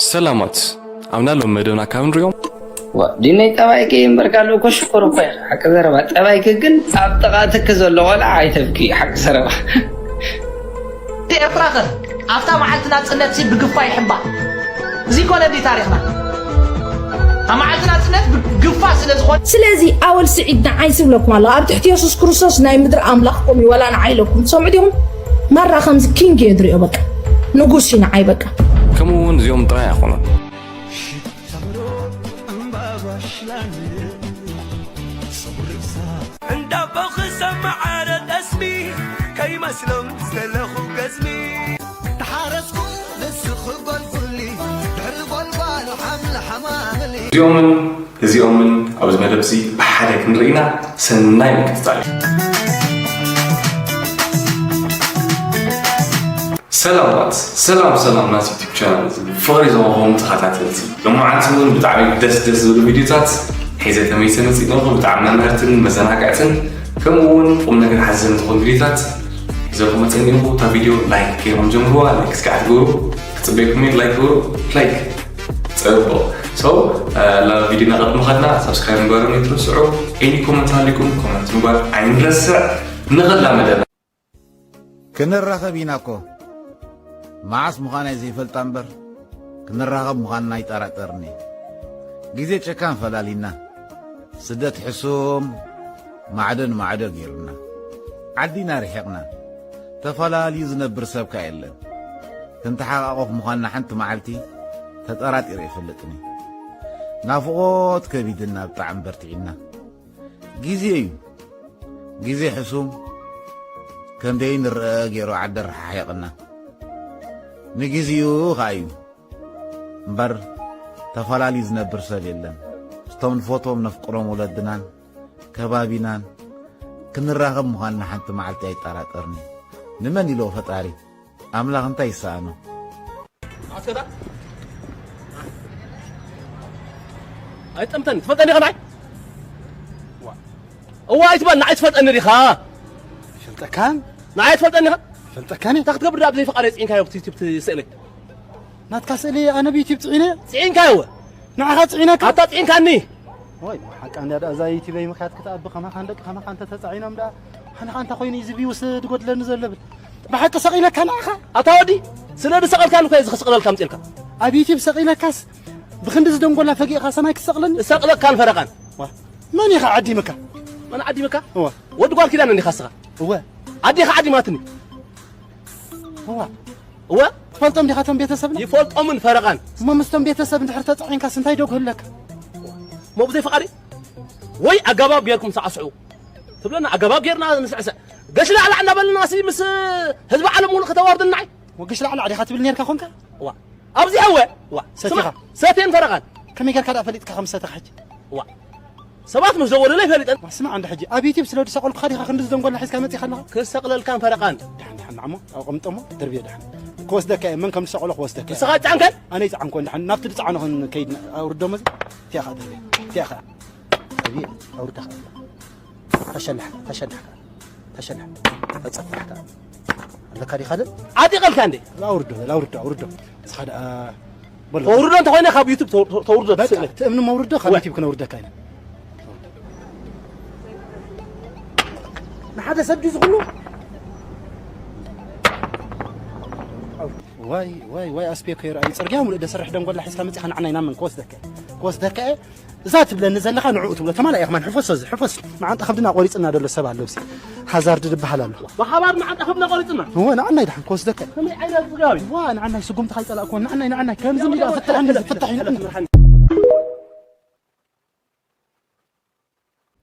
ሰላማት ኣብና ሎም መደብና ካብ ንሪኦም ዲነይ ጠባይኪ እምበር ካልእ እኮ ሽኮር እኮ ኢኻ። ሓቂ ዘረባ ጠባይኪ ግን ኣብ ጥቓትኪ ዘሎ ቆልዓ ኣይተብኪ። ሓቂ ዘረባ ኤርትራ ከ ኣብታ መዓልቲ ናጽነት ሲ ብግፋ ይሕባ። እዚ ኮነ ዲ ታሪኽና ኣብ መዓልቲ ናጽነት ብግፋ ስለ ዝኾነ ስለዚ ኣወል ስዒድ ንዓይ ዝብለኩም ኣሎ ኣብ ትሕቲ የሱስ ክርስቶስ ናይ ምድሪ ኣምላኽኩም እዩ ወላ ንዓይ ኢለኩም ትሰምዑ ዲኹም? ማራ ከምዚ ኪንግ እየ ዝሪኦ በቃ ንጉስ እዩ ንዓይ በቃ። ከምኡ እውን እዚኦም ጥራይ ኣይኮኑን። እንዳቦ ክሰማዓረ ጠስሚ ከይመስሎም ዘለኹ ገዝሚ ተሓረስኩ ንስኺ ጎልጉሊ ድሕሪ ጎልጓል ሓምሊ ሓማምሊ እዚኦምን እዚኦምን ኣብዚ መደብ እዚ ብሓደ ክንርኢና ሰናይ ምክትታል እዩ። ሰላማት ሰላም ሰላም ናት ዩቲብ ቻናል እዚ ብፍቕሪ ዝረኸኹም ተኸታተልቲ ሎማዓንቲ እውን ብጣዕሚ ደስ ደስ ዝብሉ ቪድዮታት ሒዘ ተመይሰ መፂእ ነኹ። ብጣዕሚ መምህርትን መዘናግዕትን ከምኡ እውን ቁም ነገር ሓዘን ዝኾኑ ቪድዮታት ሒዘ ክመፀ እኒኹ። እታ ቪድዮ ላይክ ገይሮም ጀምርዋ። ላይክ እስካዕ ትገብሩ ክፅበይኩም እየ። ላይክ ግበሩ። ላይክ ፅቡቕ። So ናብ ቪድዮና ቅድሚ ከድና ሳብስክራይብ ምግባሮም ኣይትረስዑ። ኤኒ ኮመንት ሃሊኩም ኮመንት ምግባር ኣይንረስዕ። ንኽላ መደብ ክንራኸብ ኢና እኮ መዓስ ምዃናይ ዘይፈልጣ እምበር ክንራኸብ ምዃንና ኣይጠራጠርኒ። ግዜ ጨካን ፈላሊና ስደት ሕሱም ማዕዶ ንማዕዶ ገይሩና ዓዲና ርሒቕና ተፈላልዩ ዝነብር ሰብካ የለን። ክንተሓቓቖፍ ምዃንና ሓንቲ መዓልቲ ተጠራጢረ ይፈልጥኒ። ናፍቖት ከቢድና ብጣዕሚ በርቲዕና። ግዜ እዩ ግዜ ሕሱም ከም ደይንረአ ገይሩ ዓዲ ኣረሓሒቕና። ንግዜኡ ኸኣ እዩ እምበር ተፈላልዩ ዝነብር ሰብ የለን። ምስቶም ንፈትዎም ነፍቅሮም ወለድናን ከባቢናን ክንራኸብ ምዃንና ሓንቲ መዓልቲ ኣይጠራጠርኒ። ንመን ኢልዎ ፈጣሪ ኣምላኽ እንታይ ይሰኣኖ? ኣስከታ ኣይጠምተኒ ትፈልጠኒ ኸናይ እዋ ኣይትበል ንዓይ ትፈልጠኒ ዲኻ? ፈልጠካን ንዓይ ትፈልጠኒ ኻ? ፈልጠካን እንታይ ክትገብር ዳ ብዘይ ፍቓድ ፅዒንካዮ ዩቲብ ትስእለይ? ናትካ ስእሊ ኣነ ብዩቲብ ፅዒነ ፅዒንካዮ እወ ንዓኻ ፅዒነካ ኣታ ፅዒንካኒ ወይ ሓቃ እንዳ እዛ ዩቲበይ ምክያት ክትኣቢ ከማኻ ንደቂ ከማኻ እንተ ተፃዒኖም ዳ ሓንኻ እንተ ኮይኑ እዩ ዝብይውስ ዝጎድለኒ ዘሎ ብል ብሓቂ ሰቒለካ ንዓኻ ኣታ ወዲ ስለ ዝሰቐልካኒ እኮ እዚ ክስቕለልካ ምፅልካ ኣብ ዩቲብ ሰቒለካስ ብክንዲ ዝደንጎላ ፈጊእኻ ሰማይ ክሰቕለኒ እሰቕለካን ፈረቓን መን ኢኻ ዓዲምካ መን ዓዲምካ እወ ወዲ ጓል ኪዳን እንዲኻ ስኻ እወ ኣዴኻ ዓዲማትኒ እወ እወ ትፈልጦም ዲኻ ቶም ቤተሰብና ይፈልጦምን ፈረቓን እሞ ምስቶም ቤተሰብ እንድሕር ተፃዒንካስ እንታይ ዶ ክህለካ ሞ ብዘይ ፍቓድ ወይ ኣገባብ ጌርኩም ሳዕስዑ ትብለና ኣገባብ ጌርና ንስዕስዕ ገሽ ላዕላ እናበልና ሲ ምስ ህዝቢ ዓለም ሙሉእ ከተዋርድና ወግሽ ላዕላ ዲኻ ትብል ኔርካ ኮንካ ዋ ኣብዚ ሕወ ዋ ሰቲኻ ሰቴን ፈረቓን ከመይ ጌርካ ደኣ ፈሊጥካ ከም ሰተኻ ሕጂ ዋ ሰባት ምስ ደወሉለይ ፈሊጠን ስማዕ እንደ ሕጂ ኣብ ዩቲብ ስለ ዝሰቐልኩኻ ዲኻ ክንዲ ዝደንጎልና ሒዝካ መፂኻ ኣለኻ ክሰቕለልካን ፈረቓን ድሓን ድሓን ንዓሞ ኣቐምጠሞ ደርብዮ ድሓን ክወስደካ እየ መን ከም ዝሰቐሎ ክወስደካ ንስኻ ጫንከን ኣነ ይፅዓንኮ ድሓን ናብቲ ዝፀዓኖ ክንከይድ ኣውርዶሞ እዚ እቲኣ ኸዓ ደርብዮ እቲኣ ኸዓ ደርብዮ ኣውርዳ ኸዓ ተሸንሕ ተሸንሕ ተሸንሕ ተፀፍሕ ኣለካ ዲኻ ደ ዓጢቐልካ እንዴ ኣውርዶ በል ኣውርዶ ኣውርዶ ንስኻ ደኣ በሎ ተውርዶ እንተኾይነ ካብ ዩቱብ ተውርዶ በቃ ትስእለ ትእምኒ መውርዶ ካብ ዩቲብ ክነውርደካ ኢና ንሓደ ሰብ ድዩ ዝኽሉ ዋይ ዋይ ዋይ ኣስፔኮ ይርኣዩ ፅርግያ ሙሉእ ደሰርሕ ደንጎላ ሒዝካ መፂኻ ንዓና ኢና መን ክወስደካ እየ ክወስደካ እየ እዛ ትብለኒ ዘለኻ ንዕኡ ትብሎ ተማላ እየ ከማን ሕፈሶ እዚ ሕፈስ መዓንጣ ከብድና ቆሪፅና ደሎ ሰብ ኣሎ ብሲ ሃዛርድ ዝበሃል ኣሎ ብሓባር መዓንጣ ከብድና ቆሪፅና እወ ንዓናይ ድሓን ክወስደካ እየ ከመይ ዓይነት ስጋብ እዩ ዋ ንዓናይ ስጉምቲ ከይፀላእኩ ንዓናይ ንዓናይ ከምዚ ሚዳ ፍታሕኒ ፍታሕ እዩ ንዓናይ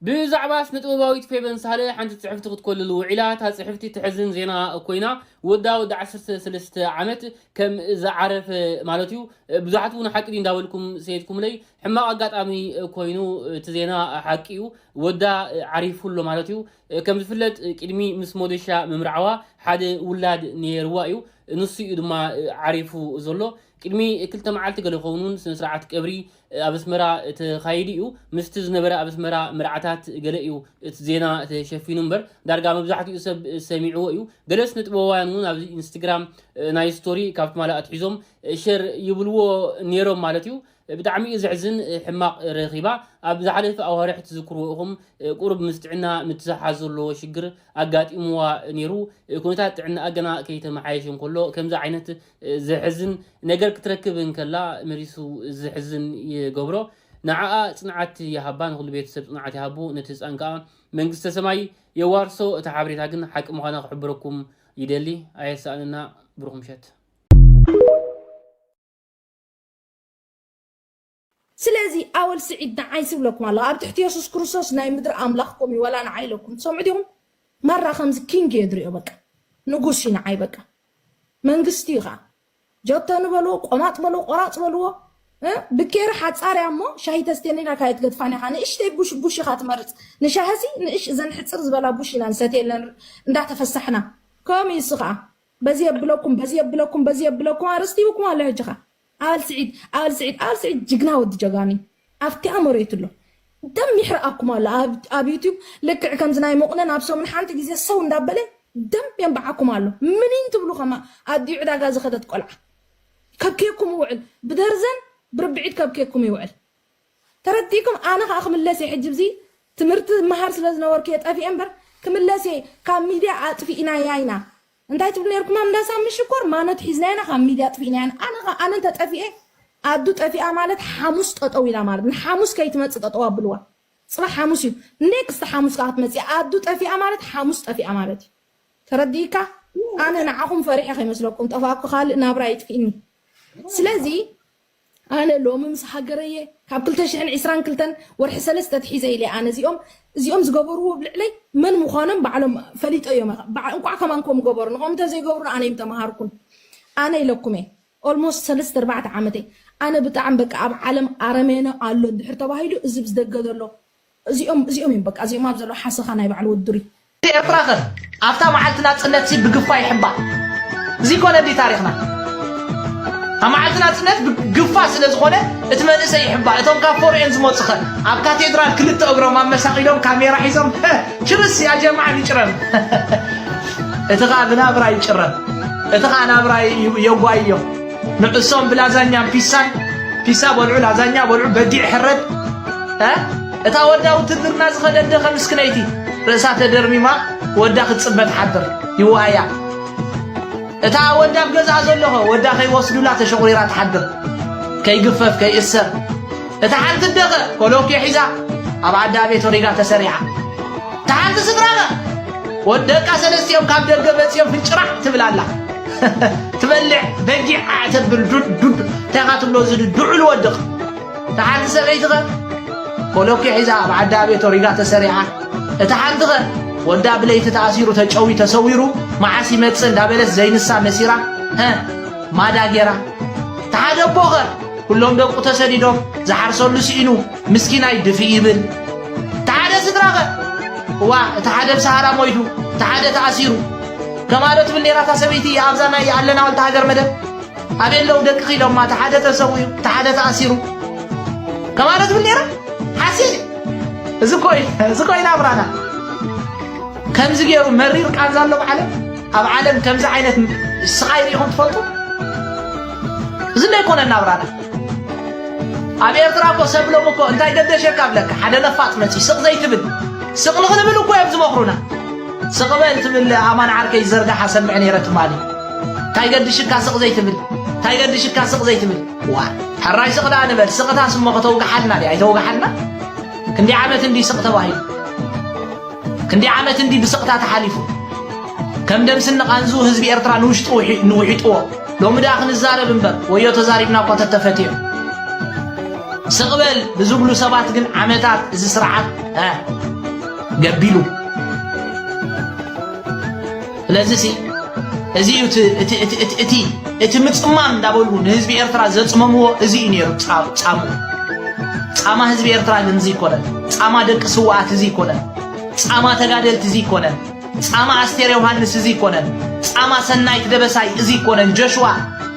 ብዛዕባ ስነ ጥበባዊት ፌቨን ሳህለ ሓንቲ ጽሕፍቲ ክትኮልል ውዒላ። እታ ጽሕፍቲ ትሕዝን ዜና ኮይና፣ ወዳ ወዲ ዓሰርተ ሰለስተ ዓመት ከም ዝዓረፈ ማለት እዩ። ብዙሓት እውን ሓቂ ድዩ እንዳበልኩም ሰይድኩምለይ፣ ሕማቕ ኣጋጣሚ ኮይኑ እቲ ዜና ሓቂ እዩ። ወዳ ዓሪፉ ኣሎ ማለት እዩ። ከም ዝፍለጥ ቅድሚ ምስ ሞደሻ ምምርዓዋ ሓደ ውላድ ነይርዋ እዩ። ንሱ እዩ ድማ ዓሪፉ ዘሎ። ቅድሚ ክልተ መዓልቲ ገለ ክኸውን እውን ስነ ስርዓት ቀብሪ ኣብ ኣስመራ ተኻይዱ እዩ። ምስቲ ዝነበረ ኣብ ኣስመራ መርዓታት ገለ እዩ እቲ ዜና ተሸፊኑ እምበር፣ ዳርጋ መብዛሕትኡ ሰብ ሰሚዕዎ እዩ። ገለ ስነ ጥበባውያን እውን ኣብዚ ኢንስትግራም ናይ ስቶሪ ካብ ትማሊ ኣትሒዞም ሸር ይብልዎ ነይሮም ማለት እዩ። ብጣዕሚ እዩ ዘሕዝን። ሕማቕ ረኺባ። ኣብ ዝሓለፈ ኣዋርሕ ትዝክርዎ ኢኹም። ቁሩብ ምስ ጥዕና ምትሕሓዝ ዘለዎ ሽግር ኣጋጢምዋ ነይሩ። ኩነታት ጥዕናኣ ገና ከይተመሓየሸ እንከሎ ከምዚ ዓይነት ዘሕዝን ነገር ክትረክብ እንከላ መሊሱ ዘሕዝን ይገብሮ። ንዓኣ ጽንዓት ይሃባ፣ ንኹሉ ቤተሰብ ጽንዓት ይሃቡ፣ ነቲ ህጻን ከኣ መንግስተ ሰማይ የዋርሶ። እታ ሓበሬታ ግን ሓቂ ምዃና ክሕብረኩም ይደሊ። ኣየሳእነና። ብሩኽ ምሸት። ስለዚ ኣወል ስዒድ ንዓይ ዝብለኩም ኣለኹ፣ ኣብ ትሕቲ የሱስ ክርስቶስ ናይ ምድሪ ኣምላኽኩም እዩ፣ ዋላ ንዓይ ኢለኩም ትሰምዑ ዲኹም? ማራ ከምዚ ኪንግ እየ ዝሪኦ፣ በቃ ንጉስ እዩ ንዓይ፣ በቃ መንግስቲ እዩ ከዓ። ጀተኑ በልዎ፣ ቆማጥ በልዎ፣ ቆራፅ በልዎ፣ እ ብኬሪ ሓፃር እያ እሞ ሻሂ ተስትየኒ ኢላ ካየት ገድፋን ኢኻ። ንእሽተይ ቡሽ ቡሽ ኢኻ ትመርፅ። ንሻሂ ሲ ንእሽ እዘን ሕፅር ዝበላ ቡሽ ኢና ንሰትየለን እንዳተፈሳሕና። ከምኡ እዩ እሱ ከዓ። በዚ የብለኩም በዚ የብለኩም በዚ የብለኩም ኣርስቲ ይብኩም ኣሎ ሕጂ ኸ ኣል ስዒድ ኣል ስዒድ ኣል ስዒድ ጅግና ወዲ ጀጋኒ ኣብቲኣ መሬት ኣሎ ደም ይሕረኣኩም ኣሎ ኣብ ዩቱብ ልክዕ ከምዚ ናይ መቑነን ኣብ ሰሙን ሓንቲ ግዜ ሰው እንዳበለ ደም የንብዓኩም ኣሎ ምኒን ትብሉ ከማ ኣዲኡ ዕዳጋ ዝኸደት ቆልዓ ከብኬኩም ይውዕል ብደርዘን ብርብዒት ከብኬኩም ይውዕል ተረዲእኩም ኣነ ከዓ ክምለስ እየ ሕጂ ብዚ ትምህርቲ መሃር ስለ ዝነበርኩ እየ ጠፊኤ እምበር ክምለስ እየ ካብ ሚድያ ኣጥፊእናያ ኢና እንታይ ትብሉ ነርኩም ኣብ እንዳሳሚ ሽኮር ማኖት ሒዝና ኢና ካብ ሚድያ ኣጥፊእናያ ኢና ኣነ ከዓ ኣነ እንተጠፊኤ ኣዱ ጠፊኣ ማለት ሓሙስ ጠጠው ኢላ ማለት ንሓሙስ ከይትመፅእ ጠጠው ኣብልዋ ፅባሕ ሓሙስ እዩ ኔክስት ሓሙስ ከዓ ክትመፅእ ኣዱ ጠፊኣ ማለት ሓሙስ ጠፊኣ ማለት እዩ ተረዲእካ ኣነ ንዓኹም ፈሪሐ ከይመስለኩም ጠፋእኩ ካልእ ናብራ ይጥፊእኒ ስለዚ ኣነ ሎሚ ምስ ሃገረየ ካብ ክልተ ሽሕን ዕስራን ክልተን ወርሒ ሰለስተ ኣትሒዘ ኢለ ኣነ እዚኦም እዚኦም ዝገበርዎ ኣብ ልዕለይ መን ምዃኖም ባዕሎም ፈሊጠ እዮም እንቋዕ ከማን ከም ገበሩ ንኦም እንተዘይገብሩ ኣነ ይም ተምሃርኩን ኣነ ኢለኩም እየ almost ሰለስተ ኣርባዕተ ዓመተይ ኣነ ብጣዕሚ በቃ ኣብ ዓለም ኣረሜነ ኣሎ እንድሕር ተባሂሉ እዚ ብዝደገ ዘሎ እዚኦም እዚኦም እዮም በቃ እዚኦም ኣብ ዘሎ ሓሰኻ ናይ ባዕሉ ውድሪ ኤርትራ ከ ኣብታ መዓልቲ ናጽነት ሲ ብግፋ ይሕባ እዚ ኮነ እንዲ ታሪኽና ኣብ መዓልቲ ናጽነት ግፋ ስለ ዝኾነ እቲ መንእሰይ ይሕባ እቶም ካብ ፎርኤን ዝመጹ ከ ኣብ ካቴድራል ክልተ እግሮም ኣመሳቒሎም ካሜራ ሒዞም ችርስ ያ ጀማዓ ይጭረም እቲ ኸኣ ብናብራ ይጭረም እቲ ኸኣ ናብራ የጓይዮ ንዕሶም ብላዛኛን ፒሳን ፒሳ በልዑ ላዛኛ በልዑ በጊዕ ሕረድ እታ ወዳ ውትድርና ዝኸደት ደኸ ምስክነይቲ ርእሳ ተደርሚማ ወዳ ክትጽበ ትሓድር ይዋሃያ እታ ወዳ ኣብ ገዛኣ ዘሎኸ ወዳ ከይወስዱላ ተሸቑሪራ ትሓድር ከይግፈፍ ከይእሰር እታ ሓንቲ ደኸ ኮሎኪዮ ሒዛ ኣብ ዓዳ ቤት ወሪዳ ተሰሪዓ እታ ሓንቲ ስድራኸ ወደቃ ሰለስቲኦም ካብ ደገ መጺኦም ፍንጭራሕ ትብል ኣላ ትበልዕ በጊዕ ዓተብል ዱድ ዱድ እንታይ ኢኻ ትብሎ እዚ ድዑል ወድቕ እታ ሓንቲ ሰበይትኸ ኮሎኪ ሒዛ ኣብ ዓዲ ኣቤት ወሪዳ ተሰሪዓ እታ ሓንቲኸ ወዳ ብለይቲ ተኣሲሩ ተጨዊ ተሰዊሩ መዓስ ይመጽእ እንዳበለት ዘይንሳ መሲራ ሀ ማዳ ጌራ እታ ሓደ ኣቦኸ ኩሎም ደቁ ተሰዲዶም ዝሓርሰሉ ስኢኑ ምስኪናይ ድፍእ ይብል እታ ሓደ ስድራኸ እዋ እቲ ሓደ ብሰሃራ ሞይቱ እቲ ሓደ ተኣሲሩ ከማዶ ትብል ነይራ እታ ሰበይቲ ኣብዛ ናይ ኣለና ወልታ ሃገር መደብ ኣበይ ኣለዉ ደቅኺ ኢሎማ እቲ ሓደ ተሰዊኡ እቲ ሓደ ተኣሲሩ ከማዶ ትብል ነይራ ሓሲር እዚ ኮይ እዚ ኮይና ኣብራና ከምዚ ገይሩ መሪር ቃንዛ ኣሎ ብዓለም ኣብ ዓለም ከምዚ ዓይነት ስቓይ ርኢኹም ትፈልጡ እዚ እንዳይኮነ እናብራና ኣብ ኤርትራ እኮ ሰብሎም እኮ እንታይ ገደሸካ ብለካ ሓደ ነፋጥ መፂ ስቕ ዘይትብል ስቕ ንኽንብል እኮ እዮም ዝመኽሩና ስቕ በል ትብል ኣማን ዓርከይ ዝዘርጋሓ ሰምዕ ነይረ ትማሊ እንታይ ገድሽካ ስቕ ዘይትብል እንታይ ገድሽካ ስቕ ዘይትብል ዋ ሕራይ ስቕ ደኣ ንበል ስቕታስ እሞ ከተውግሓልና ድያ ኣይተውግሓልና ክንዲ ዓመት እንዲ ስቕ ተባሂሉ ክንዲ ዓመት እንዲ ብስቕታ ተሓሊፉ ከም ደምስኒ ቃንዙ ህዝቢ ኤርትራ ንውሽጡ ንውሒጥዎ ሎሚ ደኣ ክንዛረብ እምበር ወዮ ተዛሪብና እኳ ተተፈትዮ ስቕበል ብዝብሉ ሰባት ግን ዓመታት እዚ ስርዓት ገቢሉ ስለዚ እዚ እዩ እቲ ምፅማም እንዳበሉ ንህዝቢ ኤርትራ ዘፅመምዎ እዚ እዩ ነይሩ ፃሙ ፃማ ህዝቢ ኤርትራ ግን እዚ ይኮነን ፃማ ደቂ ስዋኣት እዚ ይኮነን ጻማ ተጋደልቲ እዚ ይኮነን ጻማ ኣስቴር ዮሃንስ እዚ ይኮነን ጻማ ሰናይት ደበሳይ እዚ ይኮነን ጆሽዋ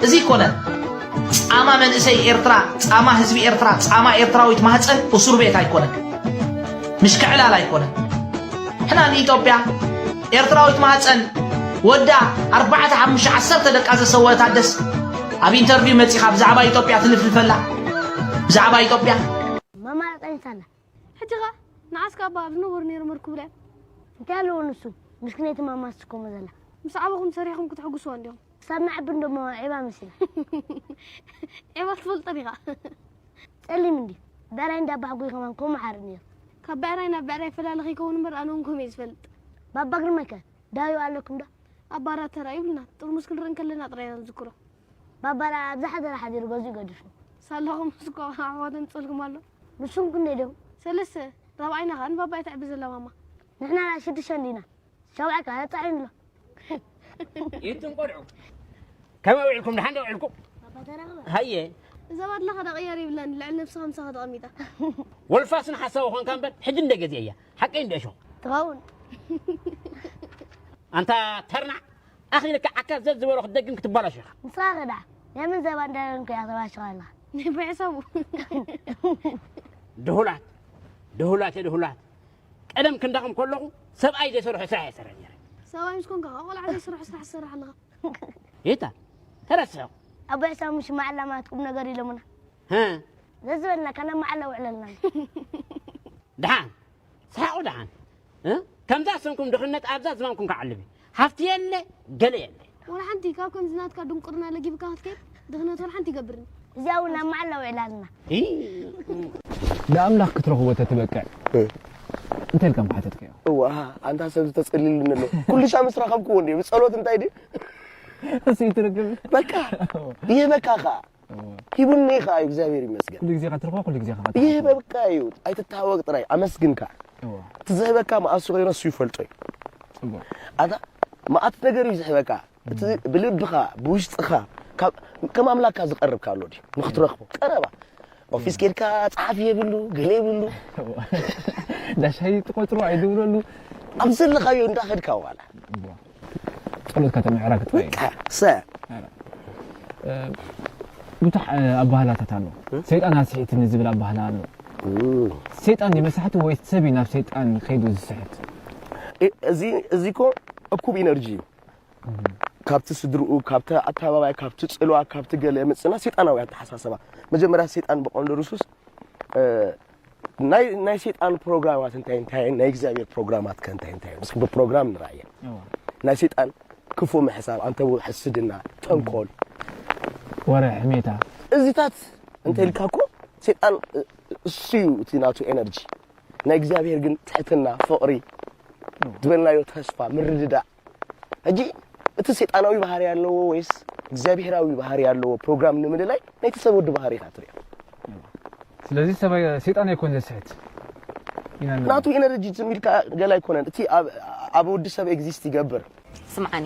እዚ ይኮነን ጻማ መንእሰይ ኤርትራ ጻማ ህዝቢ ኤርትራ ጻማ ኤርትራዊት ማህጸን እሱር ቤት ኣይኮነን ምሽክዕላል ኣይኮነን ሕና ንኢትዮጵያ ኤርትራዊት ማህጸን ወዳ ኣርባዕተ ሓሙሽተ ዓሰርተ ደቃ ዘሰወት ኣደስ ኣብ ኢንተርቪው መጺኻ ብዛዕባ ኢትዮጵያ ትልፍልፈላ? ብዛዕባ ኢትዮጵያ? መማረጠኝ ሳላ ሕጂ ኸ ንዓስ ካብ ኣብ ዝነበሩ ነይሮም እርክቡላ እዮም። እንታይ ኣለዎ ንሱ? ምስክነይቲ ማማስ ኮሞ ዘላ ምስ ዓበኹም ሰሪሕኹም ክትሕግስዋ እንዲኹም። ሳብ ንዓቢ እንደሞ ዒባ መሲላ ዒባ ትፈልጦ ዲኻ? ጸሊም እንዲ ብዕራይ እንዳባሕጉ ከማን ኮሞ ሓር ነይሩ። ካብ ብዕራይ ናብ ብዕራይ ፈላለ ከይከውን እምበር ኣነ እውን ከምኡ እየ ዝፈልጥ። ባባ ግርመከ ዳዩ ኣለኩም ዶ? ኣባራ ተራእዩ ብልና ጥርሙስ ክንርኢ እንከለና ጥራይ ኢና ንዝክሮ። ባባ ደኣ ኣብዛ ሓደራ ሓዲሩ ገዝኡ ገዲፉ። ሳላኹም እስኮ ኣሕዋት ኣምፅልኩም ኣሎ። ንሱም ክንደይ ደው? ሰለስተ ራብዓይና ኸኣ ንባባ እያ ተዕቢ ዘላ ማማ። ንሕና ደኣ ሽዱሽተ እንዲና። ሸውዓይ ከኣ ጻዒኑ ኣሎ። ይትን ቆልዑ ከመይ ውዒልኩም? ደሓን ዶ ውዒልኩም? ሃየ እዛ ባድላ ኸዳ ቅያር ይብላን ልዕሊ ነብስኻ ምሳኻ ተቐሚጣ። ወልፋስን ሓሳዊ ኾንካ እምበር ሕጂ እንደ ገዜ እያ ሓቀይ እንደ እሾ ትኸውን። ኣንታ ተርናዕ ኣኺልካ ዓካ ዘዝበሎ ክትደግም ክትባላሾ ኢኻ። ንስኻ ኸዳ ናይ መን ዘባ እንዳለንኩ እያ ተባሽኻ ኣለኻ? ናይ ብሕሳቡ ድሁላት ድሁላት እየ ድሁላት ቀደም ክንዳኹም ከለኹ ሰብኣይ ዘይሰርሖ ስራሕ እየ ሰርሕ ነይረ። ሰብኣይ ምስ ኮንካ ኸዓ ቆልዓ ዘይሰርሖ ስራሕ ትሰርሕ ኣለኻ። ይታ ተረስሑ ኣቦ ሕሳብ ምሽ ማዕላማት ቁም ነገር ኢሎምና። ሀ ዘዝበልና ከነ ማዕላ ውዕለልና። ደሓን ሰሓቑ ደሓን እ? ከምዛ ስምኩም ድኽነት ኣብዛ ዝማንኩም ክዓልብ እዩ። ሃፍቲ የለ ገለ የለ። ወላ ሓንቲ ካብ ከምዚ ናትካ ድንቁርና ለጊብካ ክትከይድ ድኽነት ወላ ሓንቲ ይገብርኒ። እዚኣ እውን ኣብ ማዕላ ውዕላልና። ኢ፣ ንኣምላኽ ክትረኽቦ ተትበቅዕ እንታይ ኢልካ ምሓተትካዮ? እዋ ኣንታ ሰብ ዝተጸልልኒ ኣሎ። ኩሉ ሻ ምስ ረኸብክዎ እንዴ ብጸሎት እንታይ ድዩ? እሱ ይትርግም በቃ ይህበካ ኸዓ ሂቡኒ ኸዓ እዩ እግዚኣብሔር ይመስገን። ኩሉ ግዜ ከትረኽቦ ኩሉ ግዜ ከ ይህበ በቃ እዩ ኣይትታወቅ ጥራይ ኣመስግንካ። እቲ ዝህበካ መኣሱ ኮይኑ እሱ ይፈልጦ እዩ። ጽቡቅ ኣታ መኣት ነገር እዩ ዝህበካ። እቲ ብልብኻ ብውሽጥኻ ካብ ከም ኣምላክካ ዝቀርብካ ኣሎ ድዩ ንክትረኽቦ ቀረባ ኦፊስ ኬድካ ጸሓፊ የብሉ ገለ የብሉ ዳሻይ ትቆጽሩ ኣይድብለሉ ኣብ ዘለኻዮ እንዳኸድካ ዋላ ጸሎትካ ተምዕራክ ጥራይ ሰ ብዙሕ ኣባህላታት ኣሎ። ሰይጣን ኣስሒትኒ ዝብል ኣባህላ ኣሎ። ሰይጣን ይመሳሕቲ ወይ ሰብ እዩ ናብ ሰይጣን ከይዱ ዝስሕት? እዚ እዚ እኮ እኩብ ኢነርጂ እዩ። ካብቲ ስድርኡ ካብቲ ኣተባባይ ካብቲ ጽልዋ ካብቲ ገለ የምጽና ሰይጣናዊ ኣተሓሳሰባ። መጀመርያ ሰይጣን ብቐንዱ ርሱስ ናይ ናይ ሰይጣን ፕሮግራማት እንታይ እንታይ ናይ እግዚኣብሔር ፕሮግራማት ከ እንታይ እንታይ ምስ ብፕሮግራም ንራየ ናይ ሰይጣን ክፉ ምሕሳብ ኣንተቡ ሕስድና ተንኮል ወረ ሕሜታ እዚታት እንተ ኢልካ እኮ ሰይጣን እሱ እዩ እቲ ናቱ ኤነርጂ ናይ እግዚኣብሔር ግን ትሕትና ፍቕሪ ዝበልናዮ ተስፋ ምርድዳእ ሕጂ እቲ ሰይጣናዊ ባህሪ ኣለዎ ወይስ እግዚኣብሔራዊ ባህሪ ኣለዎ ፕሮግራም ንምልላይ ናይቲ ሰብ ወዲ ባህሪ ኢኻ ትሪኦ ስለዚ ሰይጣን ኣይኮን ዘስሕት ኢና ንብል። ናቱ ኤነርጂ ዝም ኢልካ ገለ ኣይኮነን እቲ ኣብ ወዲ ሰብ ኤግዚስት ይገብር ስምዓኒ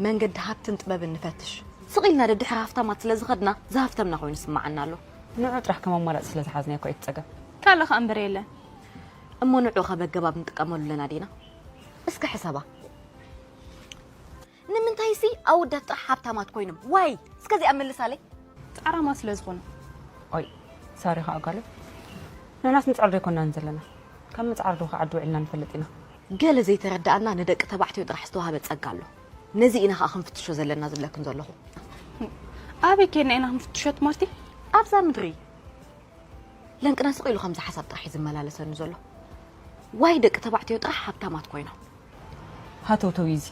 መንገዲ ሃብትን ጥበብን ንፈትሽ ስቕ ኢልና ደድሕሪ ሃፍታማት ስለ ዝኸድና ዝሃፍተምና ኮይኑ ስምዓና ኣሎ ንዑ ጥራሕ ከም ኣማራፂ ስለ ዝሓዝናዮ እኮ እዩ እቲ ፀገም ካልእ ኸኣ እምበር የለን እሞ ንዑ ኸ በገባብ ንጥቀመሉ ኣለና ዲና እስከ ሕሰባ ንምንታይሲ ኣወዳት ጥራሕ ሃብታማት ኮይኖም ዋይ እስከዚኣ መልሳለይ ፃዕራማ ስለ ዝኾኑ ኦይ ሳሪ ኸዓ ጋለ ንሕናስ ንፅዕር ዶ ኣይኮናን ዘለና ካብ ምፅዓር ዶ ኸዓ ዓዲ ውዒልና ንፈልጥ ኢና ገለ ዘይተረድኣና ንደቂ ተባዕትዮ ጥራሕ ዝተዋህበ ፀጋ ኣሎ ነዚ ኢና ኸዓ ክንፍትሾ ዘለና ዝብለክን ዘለኹ ኣበይ ኬድና ኢና ክንፍትሾ ትማርቲ ኣብዛ ምድሪ ለንቅና ስቕ ኢሉ ከምዚ ሓሳብ ጥራሕ እዩ ዝመላለሰኒ ዘሎ ዋይ ደቂ ተባዕትዮ ጥራሕ ሃብታማት ኮይኖም ሃተውተው እዩ እዚ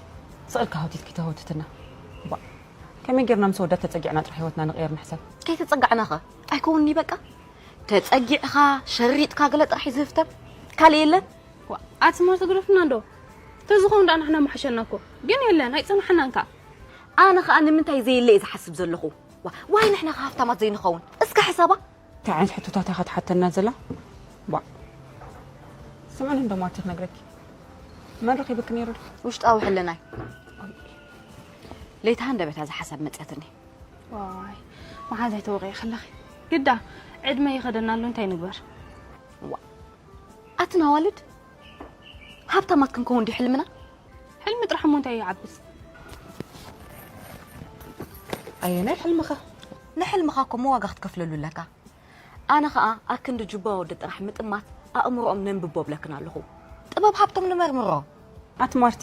ስቕ ኢልካ ሃውቲትኪ ተሃውትትና ባ ከመይ ጌርና ምስ ወዳት ተጸጊዕና ጥራሕ ህይወትና ንቕየር ንሕሰብ ከይተጸጋዕናኸ ኣይከውንኒ በቃ ተጸጊዕኻ ሸሪጥካ ገለ ጥራሕ እዩ ዝህፍተም ካልእ የለን ኣቲ ማር ተግረፍና እንዶ ተዝኸውን ዳ ንሕና ምሓሸና እኮ ግን የለን ኣይጸናሕናን ከኣ ኣነ ከኣ ንምንታይ ዘየለ እየ ዝሓስብ ዘለኹ ዋይ ንሕና ከ ሃፍታማት ዘይንኸውን እስከ ሕሰባ እንታይ ዓይነት ሕቶታት ኢኻ ትሓተና ዘላ ባ ስምዕኒ እንዶ ማርቲ ክነግረኪ መን ረኺብኪ ነይሩ ዶ ውሽጣዊ ሕልናይ ለይታ ሃንደበታ ዝሓሳብ መፅያትኒ ዋይ መሓዛይ ተወቂዒ ከለኺ ግዳ ዕድመ ይኸደና ኣሎ እንታይ ንግበር ኣትን ኣዋልድ ሃብታማት ክንከውን ድዩ ሕልምና ሕልሚ ጥራሕ እሞ እንታይ ይዓብስ ኣየናይ ሕልምኻ ንሕልምኻ እኮ እሞ ዋጋ ክትከፍለሉ ኣለካ ኣነ ኸኣ ኣክንዲ ጁባ ወዲ ጥራሕ ምጥማት ኣእምሮኦም ነንብቦ እብለክን ኣለኹ ጥበብ ሃብቶም ንመርምሮ ኣቲ ማርቲ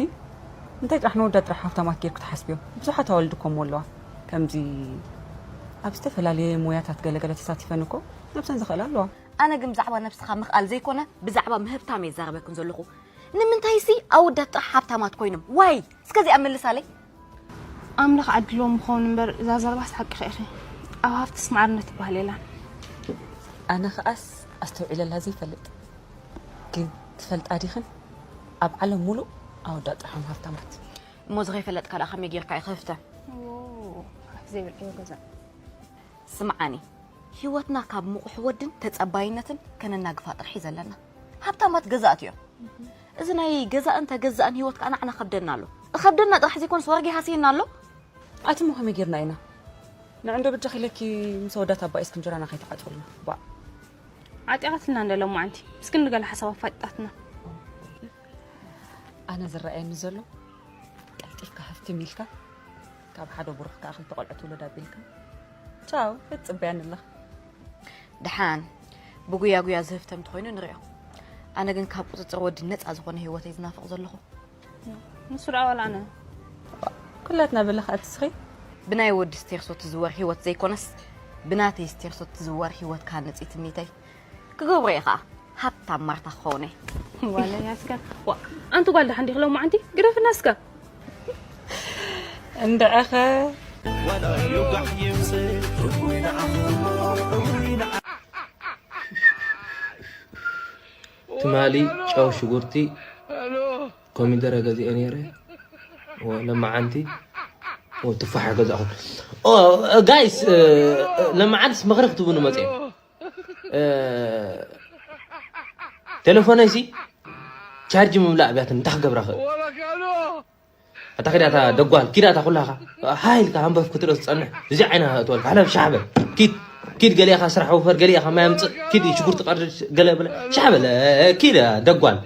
እንታይ ጥራሕ ንወዳ ጥራሕ ሃብታማት ጌርኩ ትሓስብዮ ብዙሓት ኣዋልድ እኮ እሞ ኣለዋ ከምዚ ኣብ ዝተፈላለየ ሞያታት ገለገለ ተሳቲፈን እኮ ነብሰን ዝኽእላ ኣለዋ። ኣነ ግን ብዛዕባ ነብስኻ ምኽኣል ዘይኮነ ብዛዕባ ምህብታም እየ ዝዛረበክን ዘለኹ። ንምንታይሲ ኣወዳት ጥራሕ ሃብታማት ኮይኖም? ዋይ እስከዚኣ መልሳለይ። ኣምላኽ ዓድልዎም ምኸውን እምበር እዛ ዘረባስ ሓቅኺ ኢኺ። ኣብ ሃብትስ ማዕርነት ትበሃል የላን። ኣነ ኸኣስ ኣስተውዒለላ ዘይፈልጥ ግን ትፈልጣ ዲኽን? ኣብ ዓለም ሙሉእ ኣወዳት ጥራሕ እዮም ሃብታማት። እሞ ዝኸይፈለጥካ ደኣ ከመይ ጌርካ ኢኺ ህፍተ? ዘይብል ዕዮ ገዛ። ስምዓኒ፣ ህይወትና ካብ ምቑሕ ወድን ተጸባይነትን ከነናግፋ ጥራሕ እዩ ዘለና። ሃብታማት ገዛእቲ እዮም። እዚ ናይ ገዛእን ተገዛእን ህይወት ከኣ ንዓና ከብደና ኣሎ። እኸብደና ጥራሕ ዘይኮነስ ዋርጋ ይሃስየና ኣሎ። ኣቲ እሞ ከመይ ጌርና ኢና ንዕንዶ ብጃኺ ኢለኪ ምስ ኣወዳት ኣባኢስኪ እንጀራና ከይትዓጽውልና? ቧእ። ዓጢቓትልና እንደ ሎማዓንቲ። እስኪ ንገለ ሓሳብ ኣፋጢጣትና። ኣነ ዝረኣየኒ ዘሎ ቀልጢፍካ ሃፍትም ኢልካ ካብ ሓደ ብሩኽ ከኣ ክልተ ቆልዑ ትውለድ ኣቢልካ ቻው ክትጽበያን ኣለኻ። ደሓን ብጉያ ጉያ ዝህፍተም እንተኾይኑ ንሪኦ። ኣነ ግን ካብ ቁጽጽር ወዲ ነጻ ዝኾነ ህይወተይ ዝናፍቕ ዘለኹ። ንሱ ደኣ ዋላ ኣነ። ኩላትና በለ ከኣ ትስኺ። ብናይ ወዲ ስቴርሶ ትዝወር ህይወት ዘይኮነስ ብናተይ ስቴርሶ ትዝወር ህይወት ክሃንጽ እዩ ትምኒተይ። ክገብሮ እየ ኸኣ። ሃብታም ማርታ ክኸውን እየ። ዋላ ያስካ። ዋ፣ ኣንቲ ጓል ደሓን ዲኺ ሎማዓንቲ? ግደፍና እስከ። እንድዕኸ። ትማሊ ጨው፣ ሽጉርቲ፣ ኮሚደረ ገዚኤ ነይረ። ወ-፣ ለማዓንቲ፣ ወ-፣ ቱፋሕ ገዛእኹ። ኦ፣ ጋይስ፣ እ፣ እ፣ ለማዓንትስ ምኽሪ ክትብሉ መፅኤ። እ፣ ቴሌፎነይሲ ቻርጅ ምምላእ ኣብያትን እንታይ ክገብራ ክእል? ኣታ ኪዳ እታ ደጓል፣ ኪዳ እታ ኩላኻ። ሃይ ኢልካ ሃንበፍ ክትርኢ ትጸንሕ። እዚ ዓይና እትወልካ። ሓለፍ ሻሕ በል። ኪድ፣ ኪድ ገሊእኻ ስራሕ ውፈር፣ ገሊእኻ ማይ ኣምጽእ፣ ኪድ ሽጉርቲ ቀርድድ፣ ገለ በለ። ሻሕ በል፣ ኪድ ደጓል።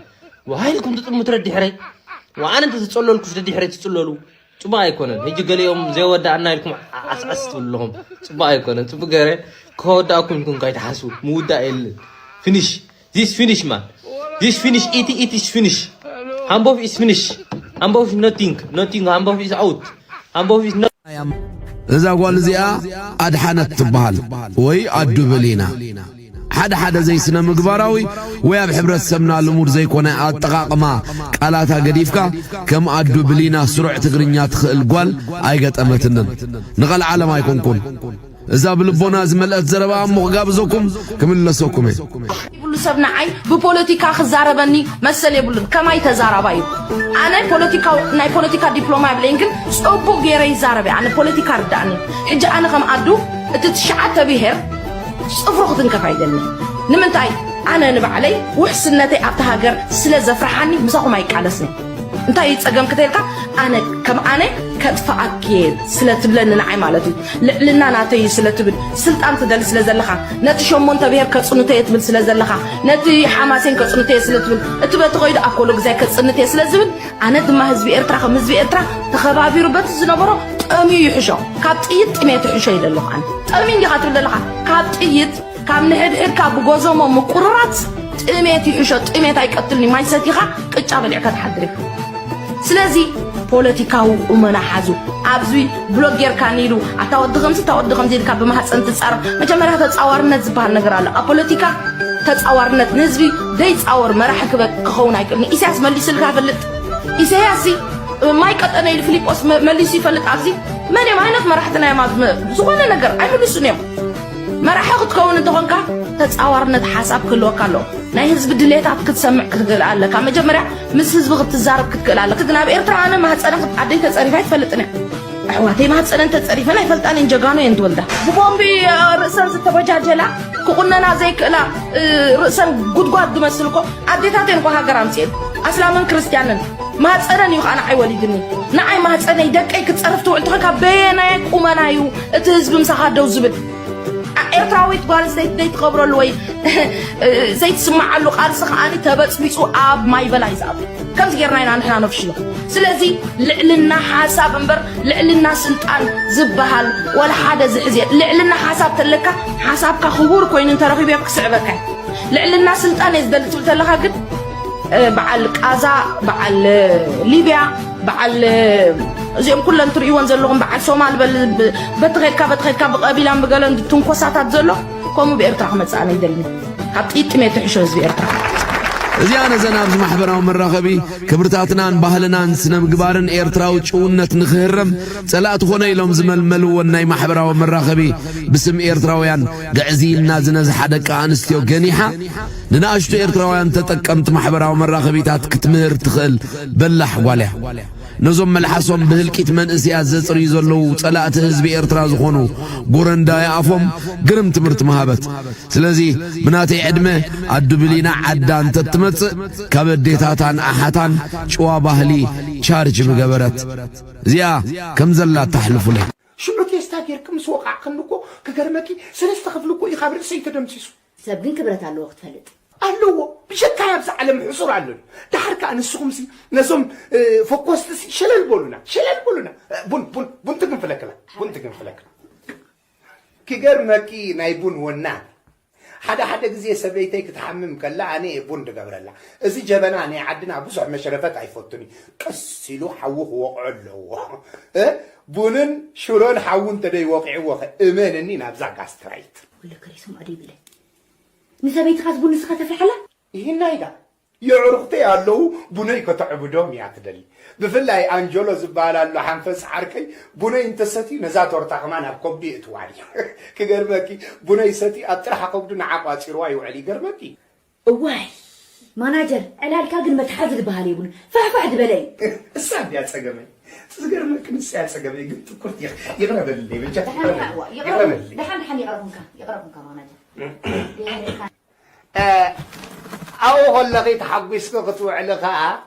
ሃይ ኢልኩም ትጥምቱ ደድሕረይ። ወኣነ እንተ ዝጸለልኩስ ደድሕረይ ትጽለሉ። ጽቡቕ ኣይኮነን። ሕጂ ገሊኦም ዘይወዳእና ኢልኩም ዓስዓስ ትብሉ ኣለኹም። ጽቡቕ ኣይኮነን። ጽቡቕ ገይረ ከወዳእኩም ኢልኩም ከይትሓስቡ። ምውዳእ የለን። ፊኒሽ። This finish, man. This finish. It, it is finish. Hambov is finish. Hambov is nothing. Nothing. Hambov is out. Hambov is not. እዛ ጓል እዚኣ ኣድሓነት ትበሃል ወይ ኣዱ ብሊና። ሓደ ሓደ ዘይስነ ምግባራዊ ወይ ኣብ ሕብረተሰብና ልሙድ ዘይኮነ ኣጠቓቕማ ቃላታ ገዲፍካ ከም ኣዱ ብሊና ስሩዕ ትግርኛ ትኽእል ጓል ኣይገጠመትንን። ንቐልዓለም ኣይኮንኩን። እዛ ብልቦና ዝመልአት ዘረባ እሞ ክጋብዘኩም ክምለሰኩም እየ። ይብሉ ሰብ ንዓይ ብፖለቲካ ክዛረበኒ መሰል የብሉን። ከማይ ተዛራባይ እዩ። ኣነ ፖለቲካው-፣ ናይ ፖለቲካ ዲፕሎማ የብለይን፣ ግን ጽቡቕ ገይረ ይዛረብ እየ። ኣነ ፖለቲካ ርዳእኒ። ሕጂ ኣነ ከም ኣዱ እቲ ትሽዓተ ብሄር ጽፍሩ ክትንከፍ ኣይደልን። ንምንታይ? ኣነ ንባዕለይ ውሕስነተይ ኣብታ ሃገር ስለ ዘፍርሓኒ ምሳኹም ኣይቃለስን። እንታይ እዩ ጸገም ክተልካ? ኣነ ከም ኣነ ከጥፍኣኪ እየ ስለ ትብለኒ ንዓይ ማለት እዩ። ልዕልና ናተይ እዩ ስለ ትብል፣ ስልጣን ትደሊ ስለ ዘለኻ፣ ነቲ ሸሞንተ ብሄር ከጽንቶ እየ ትብል ስለ ዘለኻ፣ ነቲ ሓማሴን ከጽንቶ እየ ስለ ትብል፣ እቲ በቲ ከይዱ ኣብ ኮሎ ግዛይ ከጽንት እየ ስለ ዝብል፣ ኣነ ድማ ህዝቢ ኤርትራ ከም ህዝቢ ኤርትራ ተኸባቢሩ በቲ ዝነበሮ ጠምዩ ይሕሾ። ካብ ጥይት ጥሜት ይሕሾ ይደለኹ ኣነ። ጠምዩ እንዲኻ ትብል ዘለኻ። ካብ ጥይት ካብ ንሕድሕድካ ብጎዞሞ ምቁርራጽ ጥሜት ይሕሾ። ጥሜት ኣይቀትልን እዩ። ማይ ሰቲኻ ቅጫ በሊዕካ ትሓድር ኢኻ። ስለዚ ፖለቲካዊ ቁመና ሓዙ። ኣብዚ ብሎግ ጌርካኒ ኢሉ፣ ኣታ ወዲ ከምዚ፣ እታ ወዲ ከምዚ ኢልካ ብማህፀን ትጻረፍ። መጀመርያ ተጻዋርነት ዝበሃል ነገር ኣሎ። ኣብ ፖለቲካ ተጻዋርነት ንህዝቢ ደይጻወር መራሒ ክበ-፣ ክኸውን ኣይክእልን። ኢሳያስ መሊስልካ ይፈልጥ። ኢሳያስ ሲ ማይ ቀጠነ ኢሉ ፊሊጶስ መ-፣ መሊሱ ይፈልጥ። ኣብዚ መን እዮም ዓይነት መራሕቲ ናይ ማዝ-፣ መ-፣ ዝኾነ ነገር ኣይምልሱን እዮም። መራሒ ክትከውን እንተኾንካ ተጻዋርነት ሓሳብ ክህልወካ ኣለዎ። ናይ ህዝቢ ድሌታት ክትሰምዕ ክትክእል ኣለካ። መጀመርያ ምስ ህዝቢ ክትዛረብ ክትክእል ኣለካ። ግን ኣብ ኤርትራ ኣነ ማህፀነ ክት-፣ ኣደይ ተጸሪፋ ኣይትፈልጥን እያ። ኣሕዋተይ ማህፀነን ተጸሪፈን ኣይፈልጣን እየን። ጀጋኑ እየን ትወልዳ። ብቦምቢ ርእሰን ዝተበጃጀላ፣ ክቁነና ዘይክእላ፣ እ፣ ርእሰን ጉድጓድ ዝመስል እኮ ኣዴታት እየን እኮ ሃገር ኣምፅኤን። ኣስላምን ክርስትያንን ማህፀነን እዩ ከዓ ንዓይ ወሊድኒ። ንዓይ ማህፀነይ ደቀይ ክትፀርፍ ትውዕል ተኾንካ በየናይ ቁመና እዩ እቲ ህዝቢ ምሳኻ ደው ዝብል? ኣ-፣ ኤርትራዊት ጓል ኣንስተይቲ ዘይትኸብረሉ ወይ ዘይትስምዓሉ ቃልሲ ከዓኒ ተበጽቢጹ ኣብ ማይ በላይ ዝኣቱ። ከምዚ ጌርና ኢና ንሕና ነፍሽሎ። ስለዚ ልዕልና ሓሳብ እምበር ልዕልና ስልጣን ዝበሃል ዋላ ሓደ ዝሕዝ የለን። ልዕልና ሓሳብ ተለካ ሓሳብካ ክቡር ኮይኑ እንተረኺቡ እዮም ክስዕበካ እዩ። ልዕልና ስልጣን እየ ዝደሊ ትብል ተለኻ ግን፣ እ፣ በዓል ቃዛ፣ በዓል ሊብያ፣ በዓል እዚኦም ኩለን ትርእይወን ዘለኹም በዓል ሶማል በል ብ- በቲ ኸድካ በቲ ኸድካ ብቐቢላን ብገለን ትንኮሳታት ዘሎ ከምኡ ብኤርትራ ክመጽእ ኣነ ይደሊ። ካብ ጥይት ጥሜት ትሕሾ ህዝቢ ኤርትራ። እዚኣ ነዘን ኣብዚ ማሕበራዊ መራኸቢ ክብርታትናን ባህልናን ስነ ምግባርን ኤርትራዊ ጭውነት ንክህረም ጸላእቲ ኮነ ኢሎም ዝመልመልዎን ናይ ማሕበራዊ መራኸቢ ብስም ኤርትራውያን ግዕዝይና ዝነዝሓ ደቂ ኣንስትዮ ገኒሓ ንንኣሽቱ ኤርትራውያን ተጠቀምቲ ማሕበራዊ መራኸቢታት ክትምህር ትኽእል በላሕ ጓል እያ። ነዞም መልሓሶም ብህልቂት መንእስያት ዘጽርዩ ዘለዉ ጸላእቲ ህዝቢ ኤርትራ ዝኾኑ ጉረንዳ ይኣፎም ግርም ትምህርቲ ምሃበት። ስለዚ ብናተይ ዕድመ ኣዱ ብሊና ዓዳ እንተትመጽእ ካብ ኣዴታታን ኣሓታን ጭዋ ባህሊ ቻርጅ ምገበረት። እዚኣ ከም ዘላ ተሕልፉለይ። ሽዑ ቴስታ ጌርኪ ምስ ወቃዕክኒ እኮ ክገርመኪ ሰለስተ ክፍሊ እኮ እዩ ካብ ርእሰይ ተደምሲሱ። ሰብ ግን ክብረት ኣለዎ ክትፈልጥ። ኣለዎ። ብጀካ ኣብዚ ዓለም ሕሱር ኣሎ። ድሓር ከኣ ንስኹምሲ ነዞም እ፣ ፈኮስቲሲ ሸለል በሉና፣ ሸለል በሉና። እ፣ ቡን ቡን ቡን ትግንፍለክላ፣ ቡን ትግንፍለክላ። ክገርመኪ ናይ ቡን ወና ሓደ ሓደ ግዜ ሰበይተይ ክትሓምም ከላ ኣነ እየ ቡን ድገብረላ። እዚ ጀበና ናይ ዓድና ብዙሕ መሸረፈት ኣይፈቱን እዩ። ቀስ ኢሉ ሓዊ ክወቕዖ ኣለዎ። እ፣ ቡንን ሽሮን ሓዊ እንተደይ ወቂዕዎ ኸ እመንኒ ናብዛ ጋስትራይት። ወለ ከሪሶም ኣደይ ብለ ንሰበይትኻ ዝቡን ንስኻ ተፍልሓላ? ይህና ኢዳ የዕሩኽተይ ኣለዉ ቡነይ ከተዕብዶም እያ ትደሊ። ብፍላይ ኣንጀሎ ዝበሃል ኣሎ ሓንፈስ ዓርከይ ቡነይ እንተሰትዩ ነዛ ቶርታ ከማን ኣብ ከብዱ የእትዋል እዩ። ክገርመኪ ቡነይ ሰትዩ ኣብ ጥራሕ ከብዱ ንዓ ቋፂርዋ ይውዕል ይገርመኪ። እዋይ ማናጀር ዕላልካ ግን መትሓዚ ዝበሃል የብሉ ፋሕፋሕ ዝበለ እዩ። እሳ እንድያ ፀገመይ ዝገርመኪ ንሳ እያ ፀገመይ ግን ትኩርት ይቕረ በልለይ በጃ ይቕረ በልለይ ይቕረ በልለይ። ደሓን ደሓን ይቕረብንካ ይቕረብንካ ማናጀር። ኣብኡ ከለኺ ተሓጒስኪ ክትውዕሊ ከኣ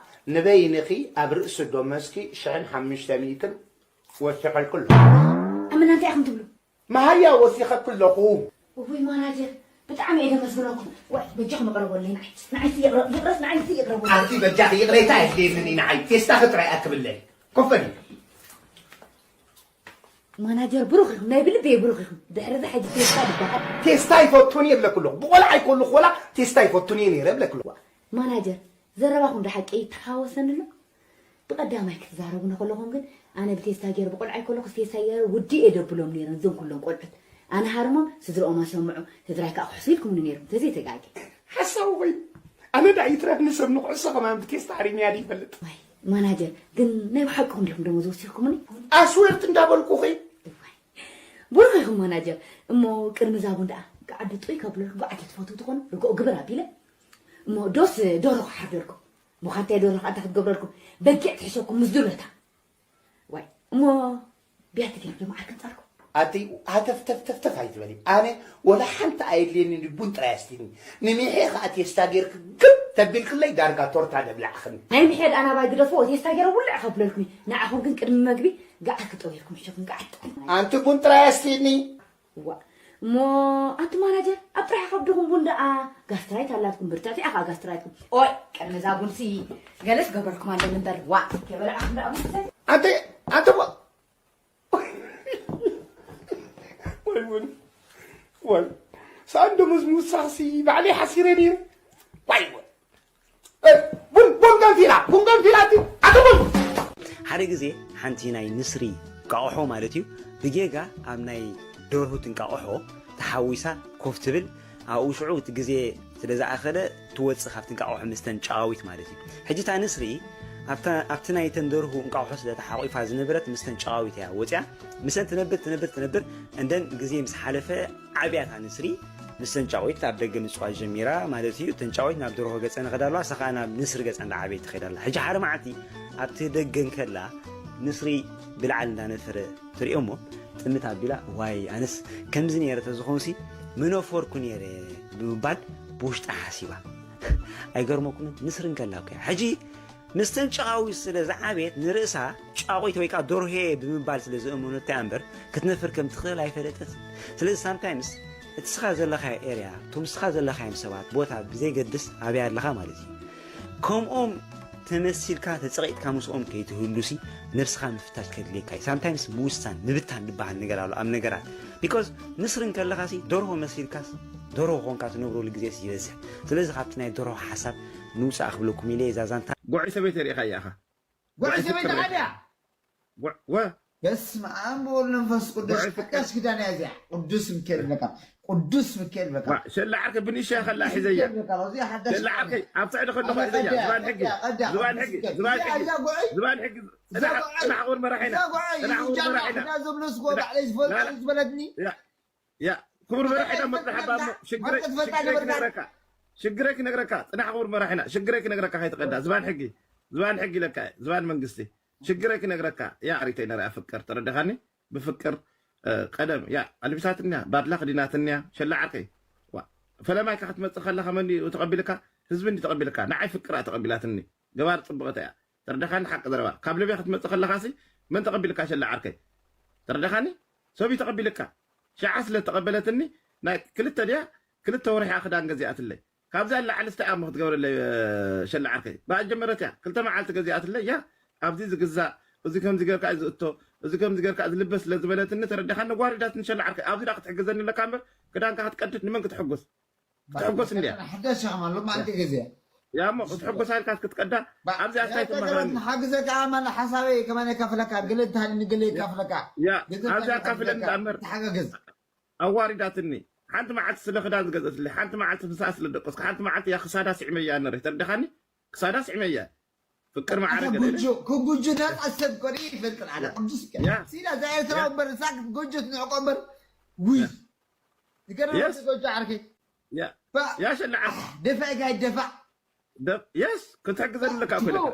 ንበይንኺ ኣብ ርእሲ ደሞዝኪ ሽሕን ሓሙሽተ ሚእትን ወሲኸልኪ ኣለኹ። ኣመና እንታይ ኢኹም ትብሉ? መሃያ ወሲኸኪ ኣለኹ። እውይ ማናጀር ብጣዕሚ እየ ዘመስግነኩም። ዋይ በጃኹም ይቕረበለይ ንዓይ ንዓይ ይቕረብ ይቕረብ ንዓይ ይቕረብ። ኣቲ በጃኺ ይቕሬታ የድልየንን እዩ ንዓይ ቴስታ ክጥራይ ኣክብለይ ኮፈኒ። ማናጀር ብሩኽ ኢኹም ናይ ብልቢ እየ ብሩኽ ኢኹም። ድሕሪ እዚ ሕጂ ቴስታ ዝበሃል ቴስታ ይፈቱን እየ ብለክሎ ብቆልዓ ይኮሉ ክወላ ቴስታ ይፈቱን እየ ነይረ ብለክሎ። ማናጀር ዘረባኹም ድሓቂ ይተሓወሰኒ ኣሎ። ብቐዳማይ ክትዛረቡ ንከለኹም ግን ኣነ ብቴስታ ገይረ ብቆልዓ ይኮለኹ ቴስታ ገይረ ውዲ እየ ደብሎም ነይረ እዞም ኩሎም ቆልዑት ኣነ ሃርሞም ስድርኦም ኣሰምዑ። ስድራይ ከዓ ክሕሱ ኢልኩምኒ ነይርኩም ተዘይተጋጊ። ሓሳዊ ኮይኑ ኣነ ዳ ይትረፍ ንሰብ ንኩዕሶ ከማን ብቴስታ ሃሪምያ ድይፈልጥ። ማናጀር ግን ናይ ብሓቅኹም ዲኹም ደሞዝ ወሲኽኩምኒ? ኣስወርት እንዳበልኩኺ። እዋይ፣ ብሩኽ ኢኹም ማናጀር። እሞ ቅድሚ እዛ ቡን ደኣ ገዓዲ ጥዑይ ከብለልኩም ገዓዲ ትፈትው ትኾኑ ርግኦ ግብር ኣቢለ እሞ ዶስ ደርሆ ክሓርደልኩም? እሞ ካብታይ ደርሆ ከኣ እንታይ ክትገብረልኩም? በጊዕ ትሕሸኩም ምስ ዱለታ። ዋይ እሞ ቢያቲ ገይሩ ዶ መዓር ከንጻልኩም? ኣቲ ሃተፍተፍተፍተፍ ኣይትበሊ። ኣነ ወላ ሓንቲ ኣየድልየኒ ቡን ጥራይ ኣስቲኒ። ንሚሐ ከኣ ቴስታ ጌርክ ግብ ተቢልክለይ ዳርጋ ቶርታ ደብላዕኽኒ። ናይ ምሕድ ኣናባይ ግደፍዎ ቴስታ ገይረ ውልዕ ከብለልኩም እዩ። ንዓኹም ግን ቅድሚ መግቢ ገዓት ክጠውየልኩም ሽኹም ገዓት ጥዑም። ኣንቲ ቡን ጥራይ ኣስቲኒ። እዋ እሞ ኣንቲ ማናጀር ኣብ ጥራሕ ከብድኹም ቡን ደኣ ጋስትራይት ኣላትኩም ብርትዕቲ ኣኻ ጋስትራይትኩም። ኦይ ቅድሚ እዛ ቡንሲ ገለስ ገበርኩም ኣለኒ እምበር ዋ ከበላዕኹም ደኣ ቡንሲ። ኣንቲ ኣንቲ ዋ ወይ ቡን ወይ ሳንዶ መዝሙሳሲ ባዕለይ ሓሲረ ነይረ። ዋይ ወይ ቡን ቡን ገንፊላ ቡን ገንፊላ እቲ ኣቲ ቡን። ሓደ ግዜ ሓንቲ ናይ ንስሪ እንቃቑሖ ማለት እዩ ብጌጋ ኣብ ናይ ደርሁ እንቃቑሖ ተሓዊሳ ኮፍ ትብል። ኣብኡ ሽዑ እቲ ግዜ ስለ ዝኣኸለ ትወፅእ ካብቲ እንቃቑሖ ምስተን ጨቓዊት ማለት እዩ። ሕጂ እታ ንስሪ ኣብታ- ኣብቲ ናይ ተንደርሁ እንቃቑሖ ስለ ተሓቑፋ ዝነበረት ምስተን ጨቓዊት እያ ወፅያ። ምሰን ትነብር ትነብር ትነብር እንደን ግዜ ምስ ሓለፈ ዓብያ እታ ንስሪ ምስ ተንጫዊት ኣብ ደገ ምፅዋት ጀሚራ ማለት እዩ። ተንጫዊት ናብ ደርሆ ገፀ ንኸዳ ኣለዋ፣ እሳ ከዓ ናብ ንስሪ ገፃ እንዳዓበየት ትኸይድ ኣላ። ሕጂ ሓደ መዓልቲ ኣብቲ ደገ እንከላ ንስሪ ብላዕሊ እንዳነፈረ ትሪኦ እሞ ጥምት ኣቢላ ዋይ ኣነስ ከምዚ ነይረ ተዝኾንሲ ምነፈርኩ ነይረ ብምባል ብውሽጣ ሓሲባ። ኣይገርመኩምን ንስሪ እንከላ እኮ እያ። ሕጂ ምስተን ጨቓዊት ስለ ዝዓበየት ንርእሳ ጫቑት ወይ ከዓ ደርሆ እየ ብምባል ስለ ዝእመነቶ እያ እምበር ክትነፍር ከም ትኽእል ኣይፈለጠትን። ስለዚ ሳምታይምስ እቲ ስኻ ዘለኻዮ ኤርያ እቶም ስኻ ዘለኻዮም ሰባት ቦታ ብዘይገድስ ኣበይ ኣለኻ ማለት እዩ። ከምኦም ተመሲልካ ተፀቒጥካ ምስኦም ከይትህሉሲ ነብስኻ ምፍታሽ ከድልየካ እዩ። ሳምታይምስ ምውሳን ምብታን ዝበሃል ነገር ኣሎ ኣብ ነገራት ቢኮዝ ንስሪ እንከለኻሲ ደርሆ መሲልካስ ደርሆ ኮንካ ትነብረሉ ግዜስ ይበዝሕ። ስለዚ ካብቲ ናይ ደርሆ ሓሳብ ንውፃእ ክብለኩም ኢለ እዛ ዛንታ። ጉዕይ ሰበይቲ ርኢኻ ኢኻ። ጉዕይ ሰበይቲ ዓድያ። ወ- ወ- በስመ ኣብ ወወልድ ወመንፈስ ቅዱስ። ጉዕ ፍቅር። ሓዳሽ ኪዳን እያ እዚኣ። ቅዱስ ሚካኤል በቃ፣ ቅዱስ ሚካኤል በቃ። ዋ፣ ሸላ ዓርከይ ብንእሽቶ ከላ ሒዘያ። በቃ፣ እዚኣ ሓዳሽ ሸላ ኪዳን ዓርከይ ኣብ ስዕዲ ከለኹ ኣነ ሒዘያ። ቀዳ፣ ዝባን ሕጊ፣ ቀዳ፣ ቀዳ፣ ዝባን ቅዱስ ሕጊ፣ ሚካኤል። ዝባን እዚኣ፣ ሕጊ፣ እዛ ጉዐይ፣ ዝባን ሕጊ። እዛ ጽናሕ ጉዐይ፣ ጽናሕ ክቡር መራሒና፣ እዛ ጉዐይ፣ ጽናሕ ክቡር ጃና መራሒና። ሕና ዘብለስዎ ጽናሕ- ባዕለይ ዝፈልጦ ላ- ዝበለትኒ። ያ ያ ክቡር መራሒና ፈጣሪ መጽናሕ ፈጣሪ ባሞ ሽግረይ ፈጣሪ ሽግረይ ፈጣሪ ክነግረካ ሽግረይ ክነግረካ ጽናሕ ክቡር መራሒና ሽግረይ ክነግረካ ከይትቀዳ ዝባን ሕጊ ዝባን ሕጊ ለካ ዝባን መንግስቲ ሽግረይ ክነግረካ ያ ሪተይ ነሪኣ ፍቅር ተረደኻኒ ብፍቅር እ፣ ቀደም ያ ኣልቢሳትንያ ባድላ ክዲናትንያ ሸላ ዓርከይ ዋ ፈለማይካ ክትመጽእ ከለኻ መን እዩ ተቐቢልካ ህዝቢ እንዲ ተቐቢልካ ንዓይ ፍቅር እያ ተቐቢላትኒ ገባር ጽብቕቲ እያ ተረደኻኒ ሓቂ ዘረባ ካብ ልብያ ክትመጽእ ከለኻሲ መን ተቐቢልካ ሸላ ዓርከይ ተረደኻኒ ሰብ እዩ ተቐቢልካ ሸዓ ስለ ተቐበለትኒ ናይ ክልተ ድያ ክልተ ወርሒ ክዳን ገዚኣትለይ ካብዛ ላዕሊ ስታይ ኣሞ ክትገብረለይ ሸላ ዓርከይ ብኣ ጀመረት እያ ክልተ መዓልቲ ገዚኣትለይ ያ ኣብዚ ዝግዛእ እዚ ከምዚ ገርካ እዩ ዝእቶ እዚ ከምዚ ገርካ ዝልበስ ስለ ዝበለትኒ ተረዳኻኒ ጓሪዳትኒ ሸላ ዓርከይ ኣብዚ ዳ ክትሕግዘኒ ኣለካ እምበር ክዳንካ ክትቀድድ ንመን ክትሕጉስ ክትሕጎስ እንድያ ሓዳሽ ሻማ ሎማዓንቲ ግዜ ያ እሞ ክትሕጎስ ኢልካ ክትቀዳ ኣብዚኣ እንታይ ትመኽረኒ ሓግዘካ ኣማን ሓሳበይ ከማን የካፍለካ ግለ እንተሃልኒ ግለ የካፍለካ ያ ኣብዚኣ ካፍለኒ ዳእምበር ተሓጋገዝ ኣዋሪዳትኒ ሓንቲ መዓልቲ ስለ ክዳን ዝገዘትለይ ሓንቲ መዓልቲ ምሳኣ ስለ ደቀስኩ ሓንቲ መዓልቲ እያ ክሳዳ ስዕመያ ነረ ተረዳኻኒ ክሳዳ ስዕመያ ፍቅር ማዕረ ገለ ጉጆ ክጉጆ ናፃ ሰብ ኮነ ይፈልጥን ኣነ ቅዱስ ያ ሲላ እዛ ኤርትራ እምበር እሳ ክትጎጆ ትንዕቆ እምበር ውይ ይገርም የስ ጎጆ ዓርከይ ያ ያ ሸላ ዓርከይ ደፋ ኢጋ ይደፋ ደብ የስ ክትሕግዘኒ ኣለካ እኮ ኢለካ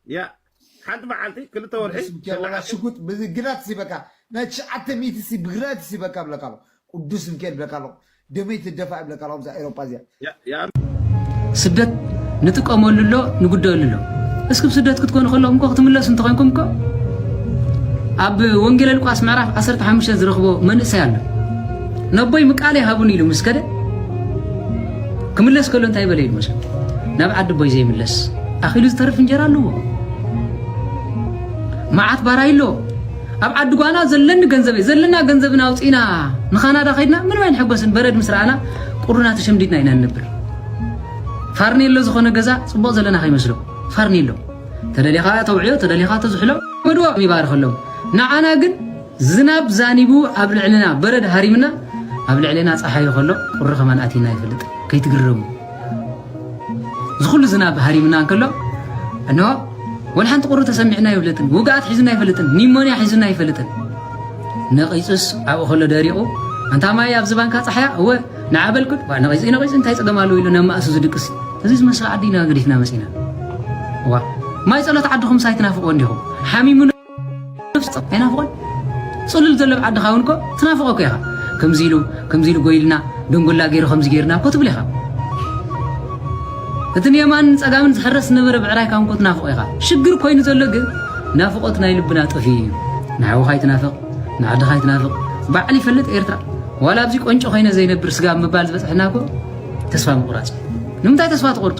ያ ሓንቲ መዓልቲ ክልተ ወርሒ ሸላ ወላ ዓርከይ ሽጉጥ ብግራት ሲበካ ናይ ትሽዓተ ሚእቲ ሲ ብግራት ሲበካ ብለካ ኣሎ ቅዱስ ሚካኤል ብለካ ኣሎ ደመይ ትደፋ ይብለካ ኣሎ ኣብዛ ኤሮጳ እዚኣ ያ ያ ስደት ንጥቀመሉ ኣሎ ንጉደሉ ኣሎ እስክብ ስደት ክትኮኑ ከለኹም እኮ ክትምለሱ እንተኮይንኩም እኮ ኣብ ወንጌለ ሉቃስ ምዕራፍ ዓሰርተ ሓሙሽተ ዝረኽቦ መንእሰይ ኣሎ ነቦይ ምቃለ ይሃቡን ኢሉ ምስ ከደ ክምለስ ከሎ እንታይ በለ ኢሉ መሰ ናብ ዓዲ ቦይ ዘይምለስ ኣኺሉ ዝተርፍ እንጀራ ኣለዎ መዓት ባራይ ኣሎ ኣብ ዓዲ ጓና ዘለኒ ገንዘበይ ዘለና ገንዘብና ኣውፂእና ንኻናዳ ከይድና ምንም ኣይንሕጎስን በረድ ምስ ረኣና ቁሩና ተሸምዲድና ኢና ንነብር ፋርኔሎ ዝኾነ ገዛ ፅቡቕ ዘለና ከይመስሎ ፋርኔሎ ተደሊኻ ተውዕዮ ተደሊኻ ተዝሕሎ መድዋ ይባርኸሎም ንዓና ግን ዝናብ ዛኒቡ ኣብ ልዕልና በረድ ሃሪምና ኣብ ልዕልና ፀሓዩ ከሎ ቁሪ ከማን ኣቲና ይፈልጥ ከይትግረሙ እዚ ኩሉ ዝናብ ሃሪምና እንከሎ እንሆ ወላ ሓንቲ ቁሪ ተሰሚዕና ይፍለጥን ውግኣት ሒዙና ይፈልጥን ኒሞንያ ሒዙና ይፈልጥን ነቒጹስ ኣብኡ ከሎ ደሪቑ ኣንታ ማይ ኣብ ዝባንካ ጸሓያ እወ ንዓበልኩድ ዋ ነቒጹ ነቒጹ እንታይ ጸገም ኣለዎ ኢሉ ናብ ማእሱ ዝድቅስ እዚ ዝመስል ዓዲ ኢና ገዲፍና መጺና ዋ ማይ ጸሎት ዓድኹም ሳይ ትናፍቆ እንዲኹም ሓሚሙ ነፍሲ ኣይናፍቆን ጽሉል ዘሎ ዓድኻ እውን ኮ ትናፍቆ እኮ ኢኻ ከምዚ ኢሉ ከምዚ ኢሉ ጎይልና ደንጎላ ገይሩ ከምዚ ገይርና እኮ ትብል ኢኻ እቲ ንየማንን ጸጋምን ዝሕረስ ዝነበረ ብዕራይካ እውን ኮ ትናፍቆ ኢኻ ሽግር ኮይኑ ዘሎ ግን ናፍቆት ናይ ልብና ጠፊኡ እዩ ንሓውኻ ይትናፍቕ ንዓድኻ ይትናፍቕ ባዕል ይፈልጥ ኤርትራ ዋላ ኣብዚ ቆንጮ ኮይነ ዘይነብር ስጋብ ምባል ዝበፅሐና እኮ ተስፋ ምቁራፅ እዩ ንምንታይ ተስፋ ትቆርጡ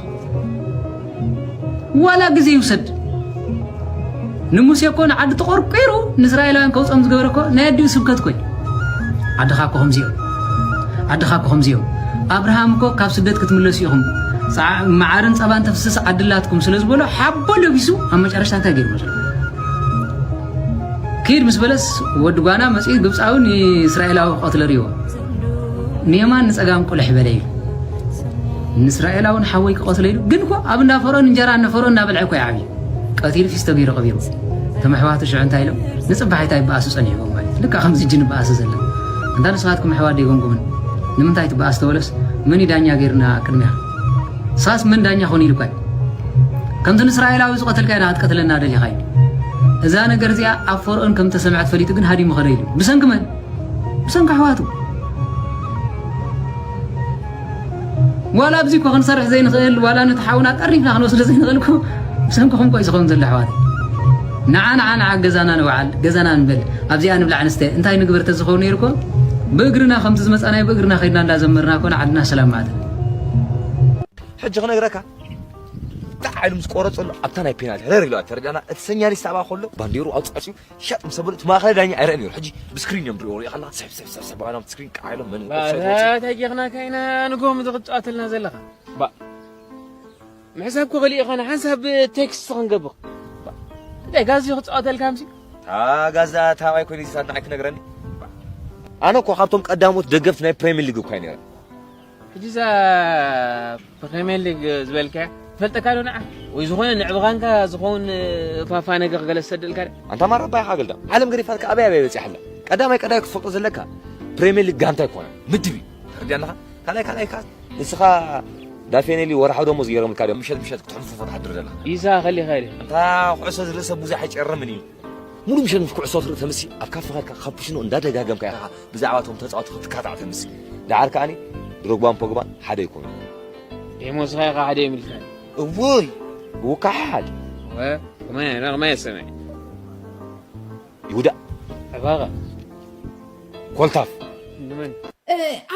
ዋላ ግዜ ይውሰድ ንሙሴ እኮ ንዓዲ ተቆርቂሩ ንእስራኤላውያን ከውፅኦም ዝገበረ እኮ ናይ ኣዲኡ ስብከት ኮይ ዓድኻ እኮ ከምዚኦም ዓድኻ እኮ ከምዚኦም ኣብርሃም እኮ ካብ ስደት ክትምለሱ ኢኹም መዓርን ፀባን ተፍስስ ዓድላትኩም ስለ ዝበሎ ሓቦ ለቢሱ ኣብ መጨረሽታ እንታይ ገይሩ መስሎ ኪድ ምስ በለስ ወዲ ጓና መፅኡ ግብፃዊ ንእስራኤላዊ ክቐትለ ርዎ ንየማን ንፀጋም ቁልሕ በለ እዩ ንእስራኤላዊ ንሓወይ ክቐትለ ኢሉ ግን እኮ ኣብ እንዳ ፈርኦን እንጀራ እነ ፈርኦን እናበልዐ እኮ ይዓብዩ ቀቲሉ ፊስቶ ገይሩ ቀቢሩ እቶም ኣሕዋቱ ሽዑ እንታይ ኢሎም ንፅባሒታ ይበኣሱ ፀኒሕዎም ማለት ልካ ከምዚ እጂ ንበኣሱ ዘለና እንታ ንስኻትኩም ኣሕዋት ደይጎምጉምን ንምንታይ ትበኣስ ተበለስ መን ዳኛ ገይርና ቅድሚያ ሳስ መን ዳኛ ኾን ኢልኳ ከምቲ ንእስራኤላዊ ዝቐተልካ ኢና ክትቀትለና ደሊኻ እዩ እዛ ነገር እዚኣ ኣብ ፈርኦን ከም ተሰምዐት ፈሊጡ ግን ሃዲሙ ኸደ ኢሉ ብሰንኪ መን ብሰንኪ ኣሕዋቱ ዋላ ኣብዚ እኮ ክንሰርሕ ዘይንኽእል ዋላ ነቲ ሓውና ቀሪብና ክንወስዶ ዘይንኽእል እኮ ብሰንክኹም ቆይ ዝኸውን ዘሎ ኣሕዋት ንዓ ንዓ ንዓ ገዛና ንበዓል ገዛና ንበል ኣብዚኣ ንብላ ኣንስተ እንታይ ንግበር ተዝኸውን ነይሩ እኮ ብእግርና ከምቲ ዝመፃናዮ ብእግርና ከይድና እንዳዘመርና እኮ ንዓድና ሰላም ማለት ሕጂ ክነግረካ እንታይ ዓይሉ ምስ ቆረፀሉ ኣብታ ናይ ፔናልቲ ረር ኢለዋ ተረዳና እቲ ሰኛሊስት ኣብኣ ከሎ ባንዴሩ ኣውፃእሲኡ ሸጥ ምስ ኣበሉ እቲ ማእኸላይ ዳኛ ኣይረአን ነይሩ ሕጂ ብስክሪን እዮም ድሪኦ ሪኢኻላ ሰብ ሰብ ሰብ ሰብ በቃ ናብቲ ስክሪን ቃዓ ኢሎም መን ኦፍሳይድ ወፂኡ ተጊኽናካ ኢና ንጎም ዝክትፃወተልና ዘለኻ ምሕሳብ ክኽእል ኢኻ ንሓንሳብ ቴክስት ክንገብር እንታይ ጋዚ ክፃወተልካ ምሲ ኣጋዛ ታባይ ኮይኑ ይሳት ንዓይ ክነግረኒ። ኣነ እኮ ካብቶም ቀዳሞት ደገፍቲ ናይ ፕሪሚየር ሊግ እኮ እየ ነይረ። ሕጂ እዛ ፕሪሚየር ሊግ ዝበልካያ ትፈልጠካ ዶ ንዓ? ወይ ዝኾነ ንዕብኻንካ ዝኸውን ፋፋ ነገር ገለ ዝሰደልካ ዶ? ኣንታ ማራ ባይኻ ገልዳ ዓለም ገዲፋትካ ኣበይ ኣበይ በፂሓ ኣላ። ቀዳማይ ቀዳይ ክትፈልጦ ዘለካ ፕሪሚየር ሊግ ጋንታ ኣይኮነን ምድብ እዩ። ተረዲኣናኻ? ካልኣይ ካልኣይ ከኣ ንስኻ ዳፌኔሊ ወርሓዊ ደሞዝ ገይሮምልካ ድዮም ምሸት ምሸት ክትሕንፍፎ ትሓድር ዘለኻ? ይሳ ከሊኻ ኢለ። ኣንታ ኩዕሶ ዝርኢ ሰብ ብዙሕ ኣይጨርምን እዩ። ሙሉእ ምሸት ምስ ኩዕሶ ትርኢ ተምሲ ኣብ ካፈ ከድካ ካፑሽኖ እንዳደጋገምካ ኢኻ ብዛዕባ እቶም ተጻወቲ ክትካታዕ ተምሲ። ደሓር ከኣኒ ድሮግባን ፖግባን ሓደ ኣይኮኑን። ዴሞስኻ ኢኻ ሓደ ይምልካ እውይ ውካሓል ወ- ከመይ ከመይ ሰመይ ይሁዳ ዕባኻ ኮልታፍ ንመን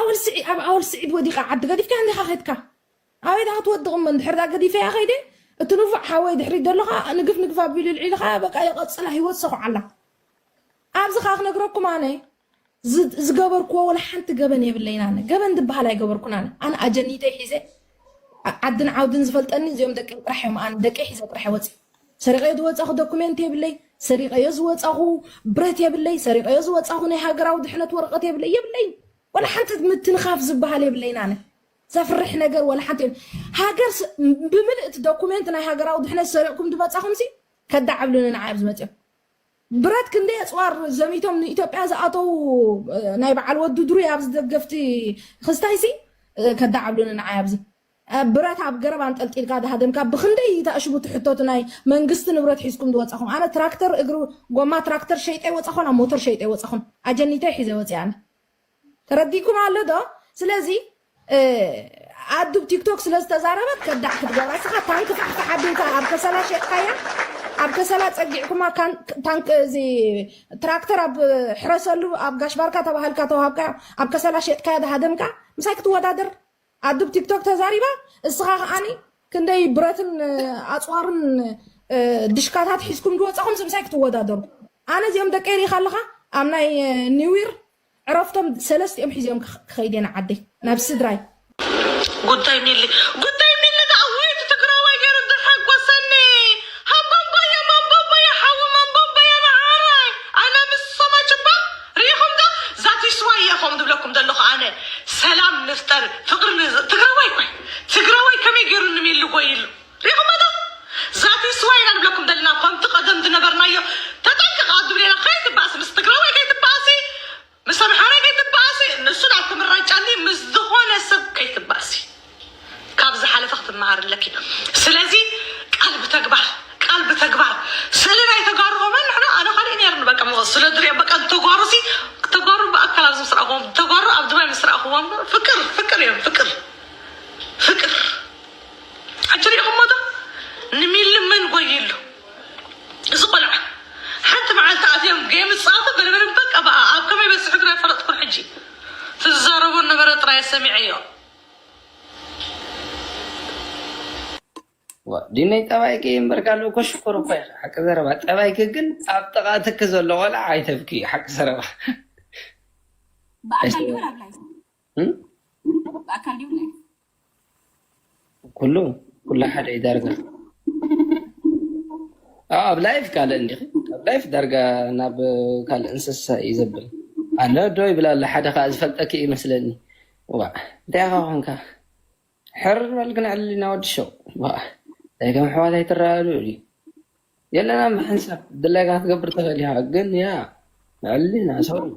ኣወል ስዒ ኣብ ኣወል ስዒድ ወዲቓ ዓዲ ገዲፍካ እንዲኻ ኸድካ ኣበይ ዳ ክትወድቕ እሞ እንድሕር ዳ ገዲፈያ ኸይደ እቲ ንፉዕ ሓወይ ድሕሪት ዘሎ ኸዓ ንግፍ ንግፍ ኣቢሉ ልዒሉ ኸዓ በቃ ይቐፅላ ህይወት ሰኹዓላ ኣብዚ ኸዓ ክነግረኩም ኣነ ዝ- ዝገበርክዎ ወላ ሓንቲ ገበን የብለይን ኣነ ገበን ዝበሃል ኣይገበርኩን ኣነ ኣነ ኣጀኒተይ ሒዘ ዓ- ዓድን ዓውድን ዝፈልጠኒ እዚኦም ደቂ ጥራሕ እዮም ኣነ ደቂ ሒዘ ጥራሕ ወፂ ሰሪቐዮ ዝወፃኹ ዶኩሜንት የብለይ ሰሪቐዮ ዝወፃኹ ብረት የብለይ ሰሪቐዮ ዝወፃኹ ናይ ሃገራዊ ድሕነት ወረቐት የብለይ የብለይን ወላ ሓንቲ ምትንኻፍ ዝበሃል የብለይን ኣነ ዘፍርሕ ነገር ወላ ሓንቲ የብለይን ሃገር ስ- ብምልእቲ ዶኩሜንት ናይ ሃገራዊ ድሕነት ሰሪቕኩም ዝመፃኹም ሲ ከዳዓብሉኒ ንዓይ ኣብዚ መፅኦም ብረት ክንደይ ኣፅዋር ዘሚቶም ንኢትዮጵያ ዝኣተው ናይ በዓል ወዲ ድሩይ ኣብዚ ደገፍቲ ክስታይ ሲ ከዳዓብሉኒ ንዓይ ኣብዚ ብረት ኣብ ገረብ ኣንጠልጢልካ ዝሃደምካ ብክንደይ ተኣሽቡ ትሕተቱ ናይ መንግስቲ ንብረት ሒዝኩም ዝወፃኹም ኣነ ትራክተር እግሪ ጎማ ትራክተር ሸይጠ ይወፃኹን ኣብ ሞተር ሸይጠ ይወፃኹን ኣጀኒተይ ሒዘ ወፂ ኣነ ተረዲኩም ኣሎ ዶ ስለዚ ኣዱብ ቲክቶክ ስለ ዝተዛረበት ከዳዕ ክትገብራ ስኻ ታንክ ፋሕፋሕ ኣቢልካ ኣብ ከሰላ ሸጥካያ ኣብ ከሰላ ጸጊዕኩማ ታንክ እዚ ትራክተር ኣብ ሕረሰሉ ኣብ ጋሽ ባርካ ተባህልካ ተዋሃብካ ኣብ ከሰላ ሸጥካያ ዝሃደምካ ምሳይ ክትወዳደር ኣዱብ ቲክቶክ ተዛሪባ እስኻ ከዓኒ ክንደይ ብረትን ኣፅዋርን ድሽካታት ሒዝኩም ዝወፃኹም ምሳይ ክትወዳደሩ ኣነ እዚኦም ደቀይ ሪኢኻ ኣለኻ ኣብ ናይ ኒዊር ዕረፍቶም ሰለስቲኦም ሒዚኦም ክኸይድ እየ ንዓደይ ናብ ስድራይ። ጉዳይ ሚሊ ጉዳይ ሚሊ ደኣ ወይ እቲ ትግራዋይ ገይሩ ዝሓጎሰኒ ሃምቦምቦየ ማምቦምቦየ ሓዊ ማምቦምቦየ መዓረይ ኣነ ምስ ሰማችባ ርኢኹም ዶ ዛቲስዋይ እየ ከም ዝብለኩም ዘለኹ ኣነ ሰላም ንፍጠር ፍቅሪ ንዝ ትግራዋይ ኮይ ትግራዋይ ከመይ ገይሩ ንሚሊ ጎይሉ ርኢኹም ዶ ዛቲስዋይ ኢና ንብለኩም ዘለና ከምቲ ቀደም ዝነበርናዮ ተጠንቀቕ ኣብ ዝብለና ከይትባእሲ ምስ ትግራዋይ ከይትባእሲ ምስ ኣምሓራይ ከይትበኣሲ፣ ንሱ ናብ ትምረጫኒ ምስ ዝኾነ ሰብ ከይትበኣሲ። ካብ ዝሓለፈ ክትመሃሪ ኣለኪ። ስለዚ ቃል ብተግባር ቃል ብተግባር ስእሊ ናይ ተጋሩ ከማን ንሕና ኣነ ካሊእ ነይርኒ በቃ ስለ ድሪኦ በቃ ተጓሩ ሲ ተጓሩ ብኣካል ኣብዚ ምስ ረኣኹዎም ተጓሩ ኣብ ዱባይ ምስ ረኣኹዎም ፍቅር ፍቅር እዮም ፍቅር ፍቅር ሕጂ ሪኢኹሞ ዶ ንሚሊ መን ጎይሉ እዚ ቆልዓ ሓንቲ መዓልቲ ኣትዮም ጌም ዝፃወቱ በልበል በቃ በኣ ኣብ ከመይ በፅሑ ግን ኣይፈለጥኩን ሕጂ ትዛረቦ ነበረ ጥራይ ሰሚዐዮ ዲነይ ጠባይኪ እምበር ካልእ እኮ ሽኮር እኮ ኢኺ ሓቂ ዘረባ ጠባይኪ ግን ኣብ ጥቓ ትኪ ዘሎ ቆልዓ ኣይተብኪ ሓቂ ዘረባ ብኣካል ድዩ ኣብ ላይፍ ብኣካል ድዩ ላይፍ ኩሉ ኩሉ ሓደ እዩ ዳርጋ ኣብ ላይፍ ካልእ እንዲኺ ኣብ ላይፍ ዳርጋ ናብ ካልእ እንስሳ እዩ ዘብል ኣነ ዶ ይብል ኣሎ ሓደ ከዓ ዝፈልጠኪ እዩ መስለኒ ዋ እንታይ ኢኻ ኮንካ ሕር በል ግን ዕልልና ወዲ ሸው ዋ እንታይ ከም ኣሕዋት ኣይትረኣሉ እዩ የለና ምሕንሳብ ድላይካ ክትገብር ትኽእል ኢኻ ግን ያ ዕልልና ሶሪ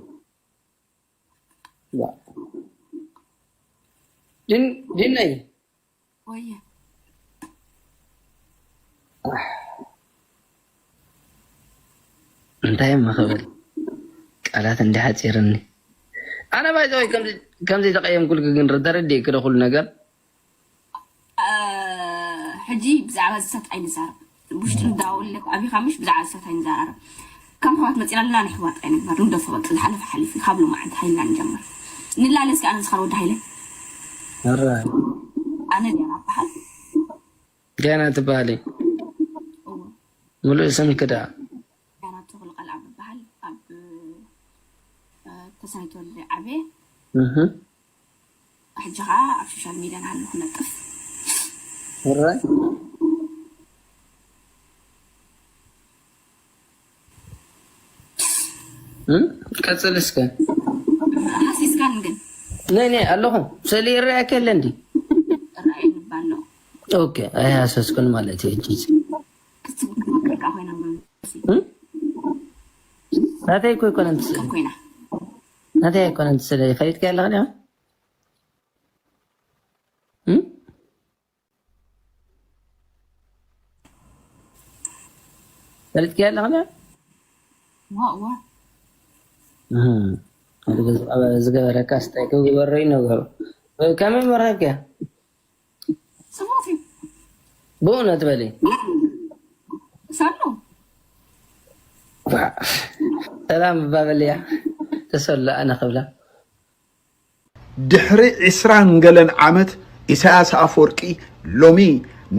ዲነይ ወየ እንታይ እሞ ክብል ቃላት እንዲ ሓፂርኒ ኣነ ባይዘወይ ከምዚ ተቀየምኩልክ ግን ተረዲእክ ዶ ኩሉ ነገር ሕጂ ብዛዕባ ዝሰት ኣይንዛረብ ውሽጢ ንዳወለክ ኣቢኻ ምሽ ብዛዕባ ዝሰት ኣይንዘራረብ ከም ኣሕዋት መፂና ኣለና ንሕዋት ኣይንግበር ንደፎ በቃ ዝሓለፈ ሓሊፉ ካብ ሎማዓንቲ ሃይልና ንጀምር ንላለ እስኪ ኣነ ዝኸር ወዲ ሃይለ ኣነ ዲያ በሃል ገና ትበሃሊ ሙሉእ ስምኪ ደኣ ዳና ተኽሉ ቃልኣብ እበሃል ኣብ ተስነይ ተወልደ ዓብየ ሕጂ ከዓ ኣብ ሶሻል ሚድያ ንሃሉ ክነጥፍ ሕራይ እም? ቀጽል እስከ። ሃሲስካን ግን ነይ ነይ ኣለኹ። ስእሊ ይረኣየኪ የለ እንዲ? ራእይ ንባል ነው። ኦኬ፣ ኣይሃሰስኩን ማለት እዩ ሕጂ። ክትስብካ ኮይና ማለት እም? ናተይ እኮ ኣይኮነን ትስእሊ። ኮይና ናተይ ኣይኮነን ትስእሊ። ፈሊጥካ ኣለኻ ዲኻ? እም? ፈሊጥካ ኣለኻ ዲኻ? ዋዋ እም። ዝገበረካ ስታይ ክግበሮ እዩ ነገሩ። ከመይ መረከ? ጽቡቅ እዩ። ብእውነት በሊ። ሳሉ ሰላም እባ በልያ። ተሰሎ ኣነ ክብላ። ድሕሪ ዒስራን ገለን ዓመት ኢሳያስ ኣፈወርቂ ሎሚ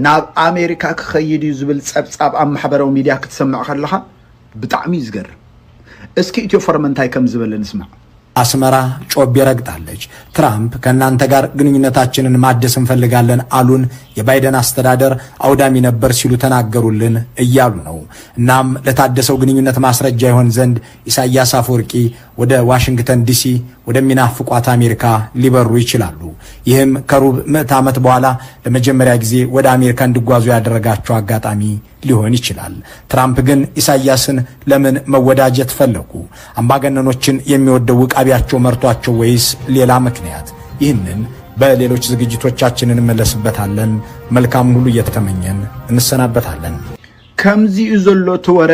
ናብ ኣሜሪካ ክኸይድ እዩ ዝብል ጸብጻብ ኣብ ማሕበራዊ ሚድያ ክትሰምዕ ከለኻ ብጣዕሚ እዩ ዝገርም። እስኪ ኢትዮ ፎረም እንታይ ከም ዝበለ ንስማዕ። አስመራ ጮቤ ረግጣለች። ትራምፕ ከእናንተ ጋር ግንኙነታችንን ማደስ እንፈልጋለን አሉን። የባይደን አስተዳደር አውዳሚ ነበር ሲሉ ተናገሩልን እያሉ ነው። እናም ለታደሰው ግንኙነት ማስረጃ ይሆን ዘንድ ኢሳያስ አፈወርቂ ወደ ዋሽንግተን ዲሲ ወደሚናፍቋት አሜሪካ ሊበሩ ይችላሉ። ይህም ከሩብ ምዕት ዓመት በኋላ ለመጀመሪያ ጊዜ ወደ አሜሪካ እንዲጓዙ ያደረጋቸው አጋጣሚ ሊሆን ይችላል። ትራምፕ ግን ኢሳያስን ለምን መወዳጀት ፈለጉ? አምባገነኖችን የሚወደው ውቃቢያቸው መርቷቸው ወይስ ሌላ ምክንያት? ይህንን በሌሎች ዝግጅቶቻችን እንመለስበታለን። መልካሙን ሁሉ እየተመኘን እንሰናበታለን። ከምዚ'ዩ ዘሎ እቲ ወረ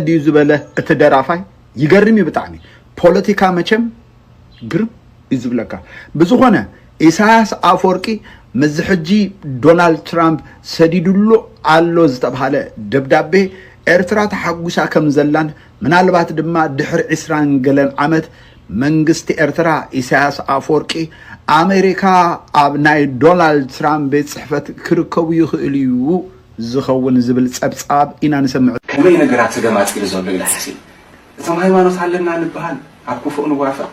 ድዩ ዝበለ እቲ ደራፋይ? ይገርም እዩ ብጣዕሚ። ፖለቲካ መቸም ግርም እዩ ዝብለካ። ብዝኾነ ኢሳያስ ኣፈወርቂ ምስዚ ሕጂ ዶናልድ ትራምፕ ሰዲዱሉ ኣሎ ዝተብሃለ ደብዳቤ ኤርትራ ተሓጒሳ ከም ዘላን ምናልባት ድማ ድሕሪ ዒስራን ገለን ዓመት መንግስቲ ኤርትራ ኢሳያስ ኣፈወርቂ ኣሜሪካ ኣብ ናይ ዶናልድ ትራምፕ ቤት ጽሕፈት ክርከቡ ይኽእሉ እዩ ዝኸውን ዝብል ጸብጻብ ኢና ንሰምዕ። ከመይ ነገራት ተገማጺሉ ዘሎ ኢለ ሓሲብ። እቶም ሃይማኖት ኣለና ንበሃል ኣብ ክፉእ ንዋፈር።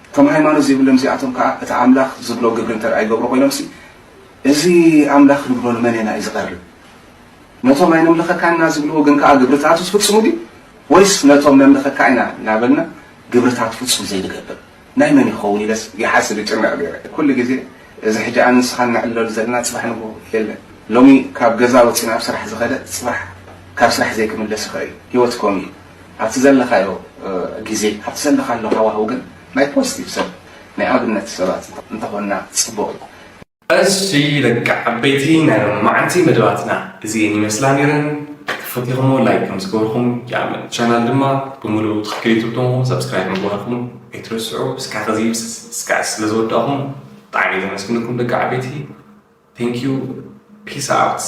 እቶም ሃይማኖት ዘይብሎም እዚኣቶም ከዓ እቲ ኣምላኽ ዝብሎ ግብሪ እንተ ደኣ ይገብሩ ኮይኖምሲ እዚ ኣምላኽ ንብሎ ንመን ኢና እዩ ዝቐርብ? ነቶም ኣይነምልኸካን ኢና ዝብልዎ ግን ከዓ ግብርታቱ ዝፍጽሙ ድዩ? ወይስ ነቶም ነምልኸካ ኢና እናበልና ግብርታት ፍጹም ዘይንገብር? ናይ መን ይኸውን ኢለስ ይሓስብ ይጭነቕ ነይረ። ኩሉ ግዜ እዚ ሕጂ ኣነ ንስኻን ንዕለሉ ዘለና ጽባሕ ንግሆ የለን። ሎሚ ካብ ገዛ ወጺና ኣብ ስራሕ ዝኸደ ጽባሕ ካብ ስራሕ ዘይክምለስ ይኽእል እዩ። ህይወት ከምኡ እዩ። ኣብቲ ዘለኻዮ ግዜ ኣብቲ ዘለኻሉ ሃዋህው ግን ናይ ፖዚቲቭ ሰብ ናይ ኣብነት ሰባት እንተኾንና ጽቡቕ እዩ። እሺ ደቂ ዓበይቲ ናይ ሎሚ መዓልቲ መደባትና እዚኤን ይመስላ ነይረን። ተፈቲኹሞ ላይክ ከም ዝገበርኩም ይኣምን። ቻናል ድማ ብምሉኡ ትኽክል ይትብትኹም ሰብስክራይብ ምግባርኩም ኣይትረስዑ። እስካዕ ከዚ እስካዕ ስለ ዝወዳእኹም ብጣዕሚ ዘመስግነኩም ደቂ ዓበይቲ። Thank you. Peace out.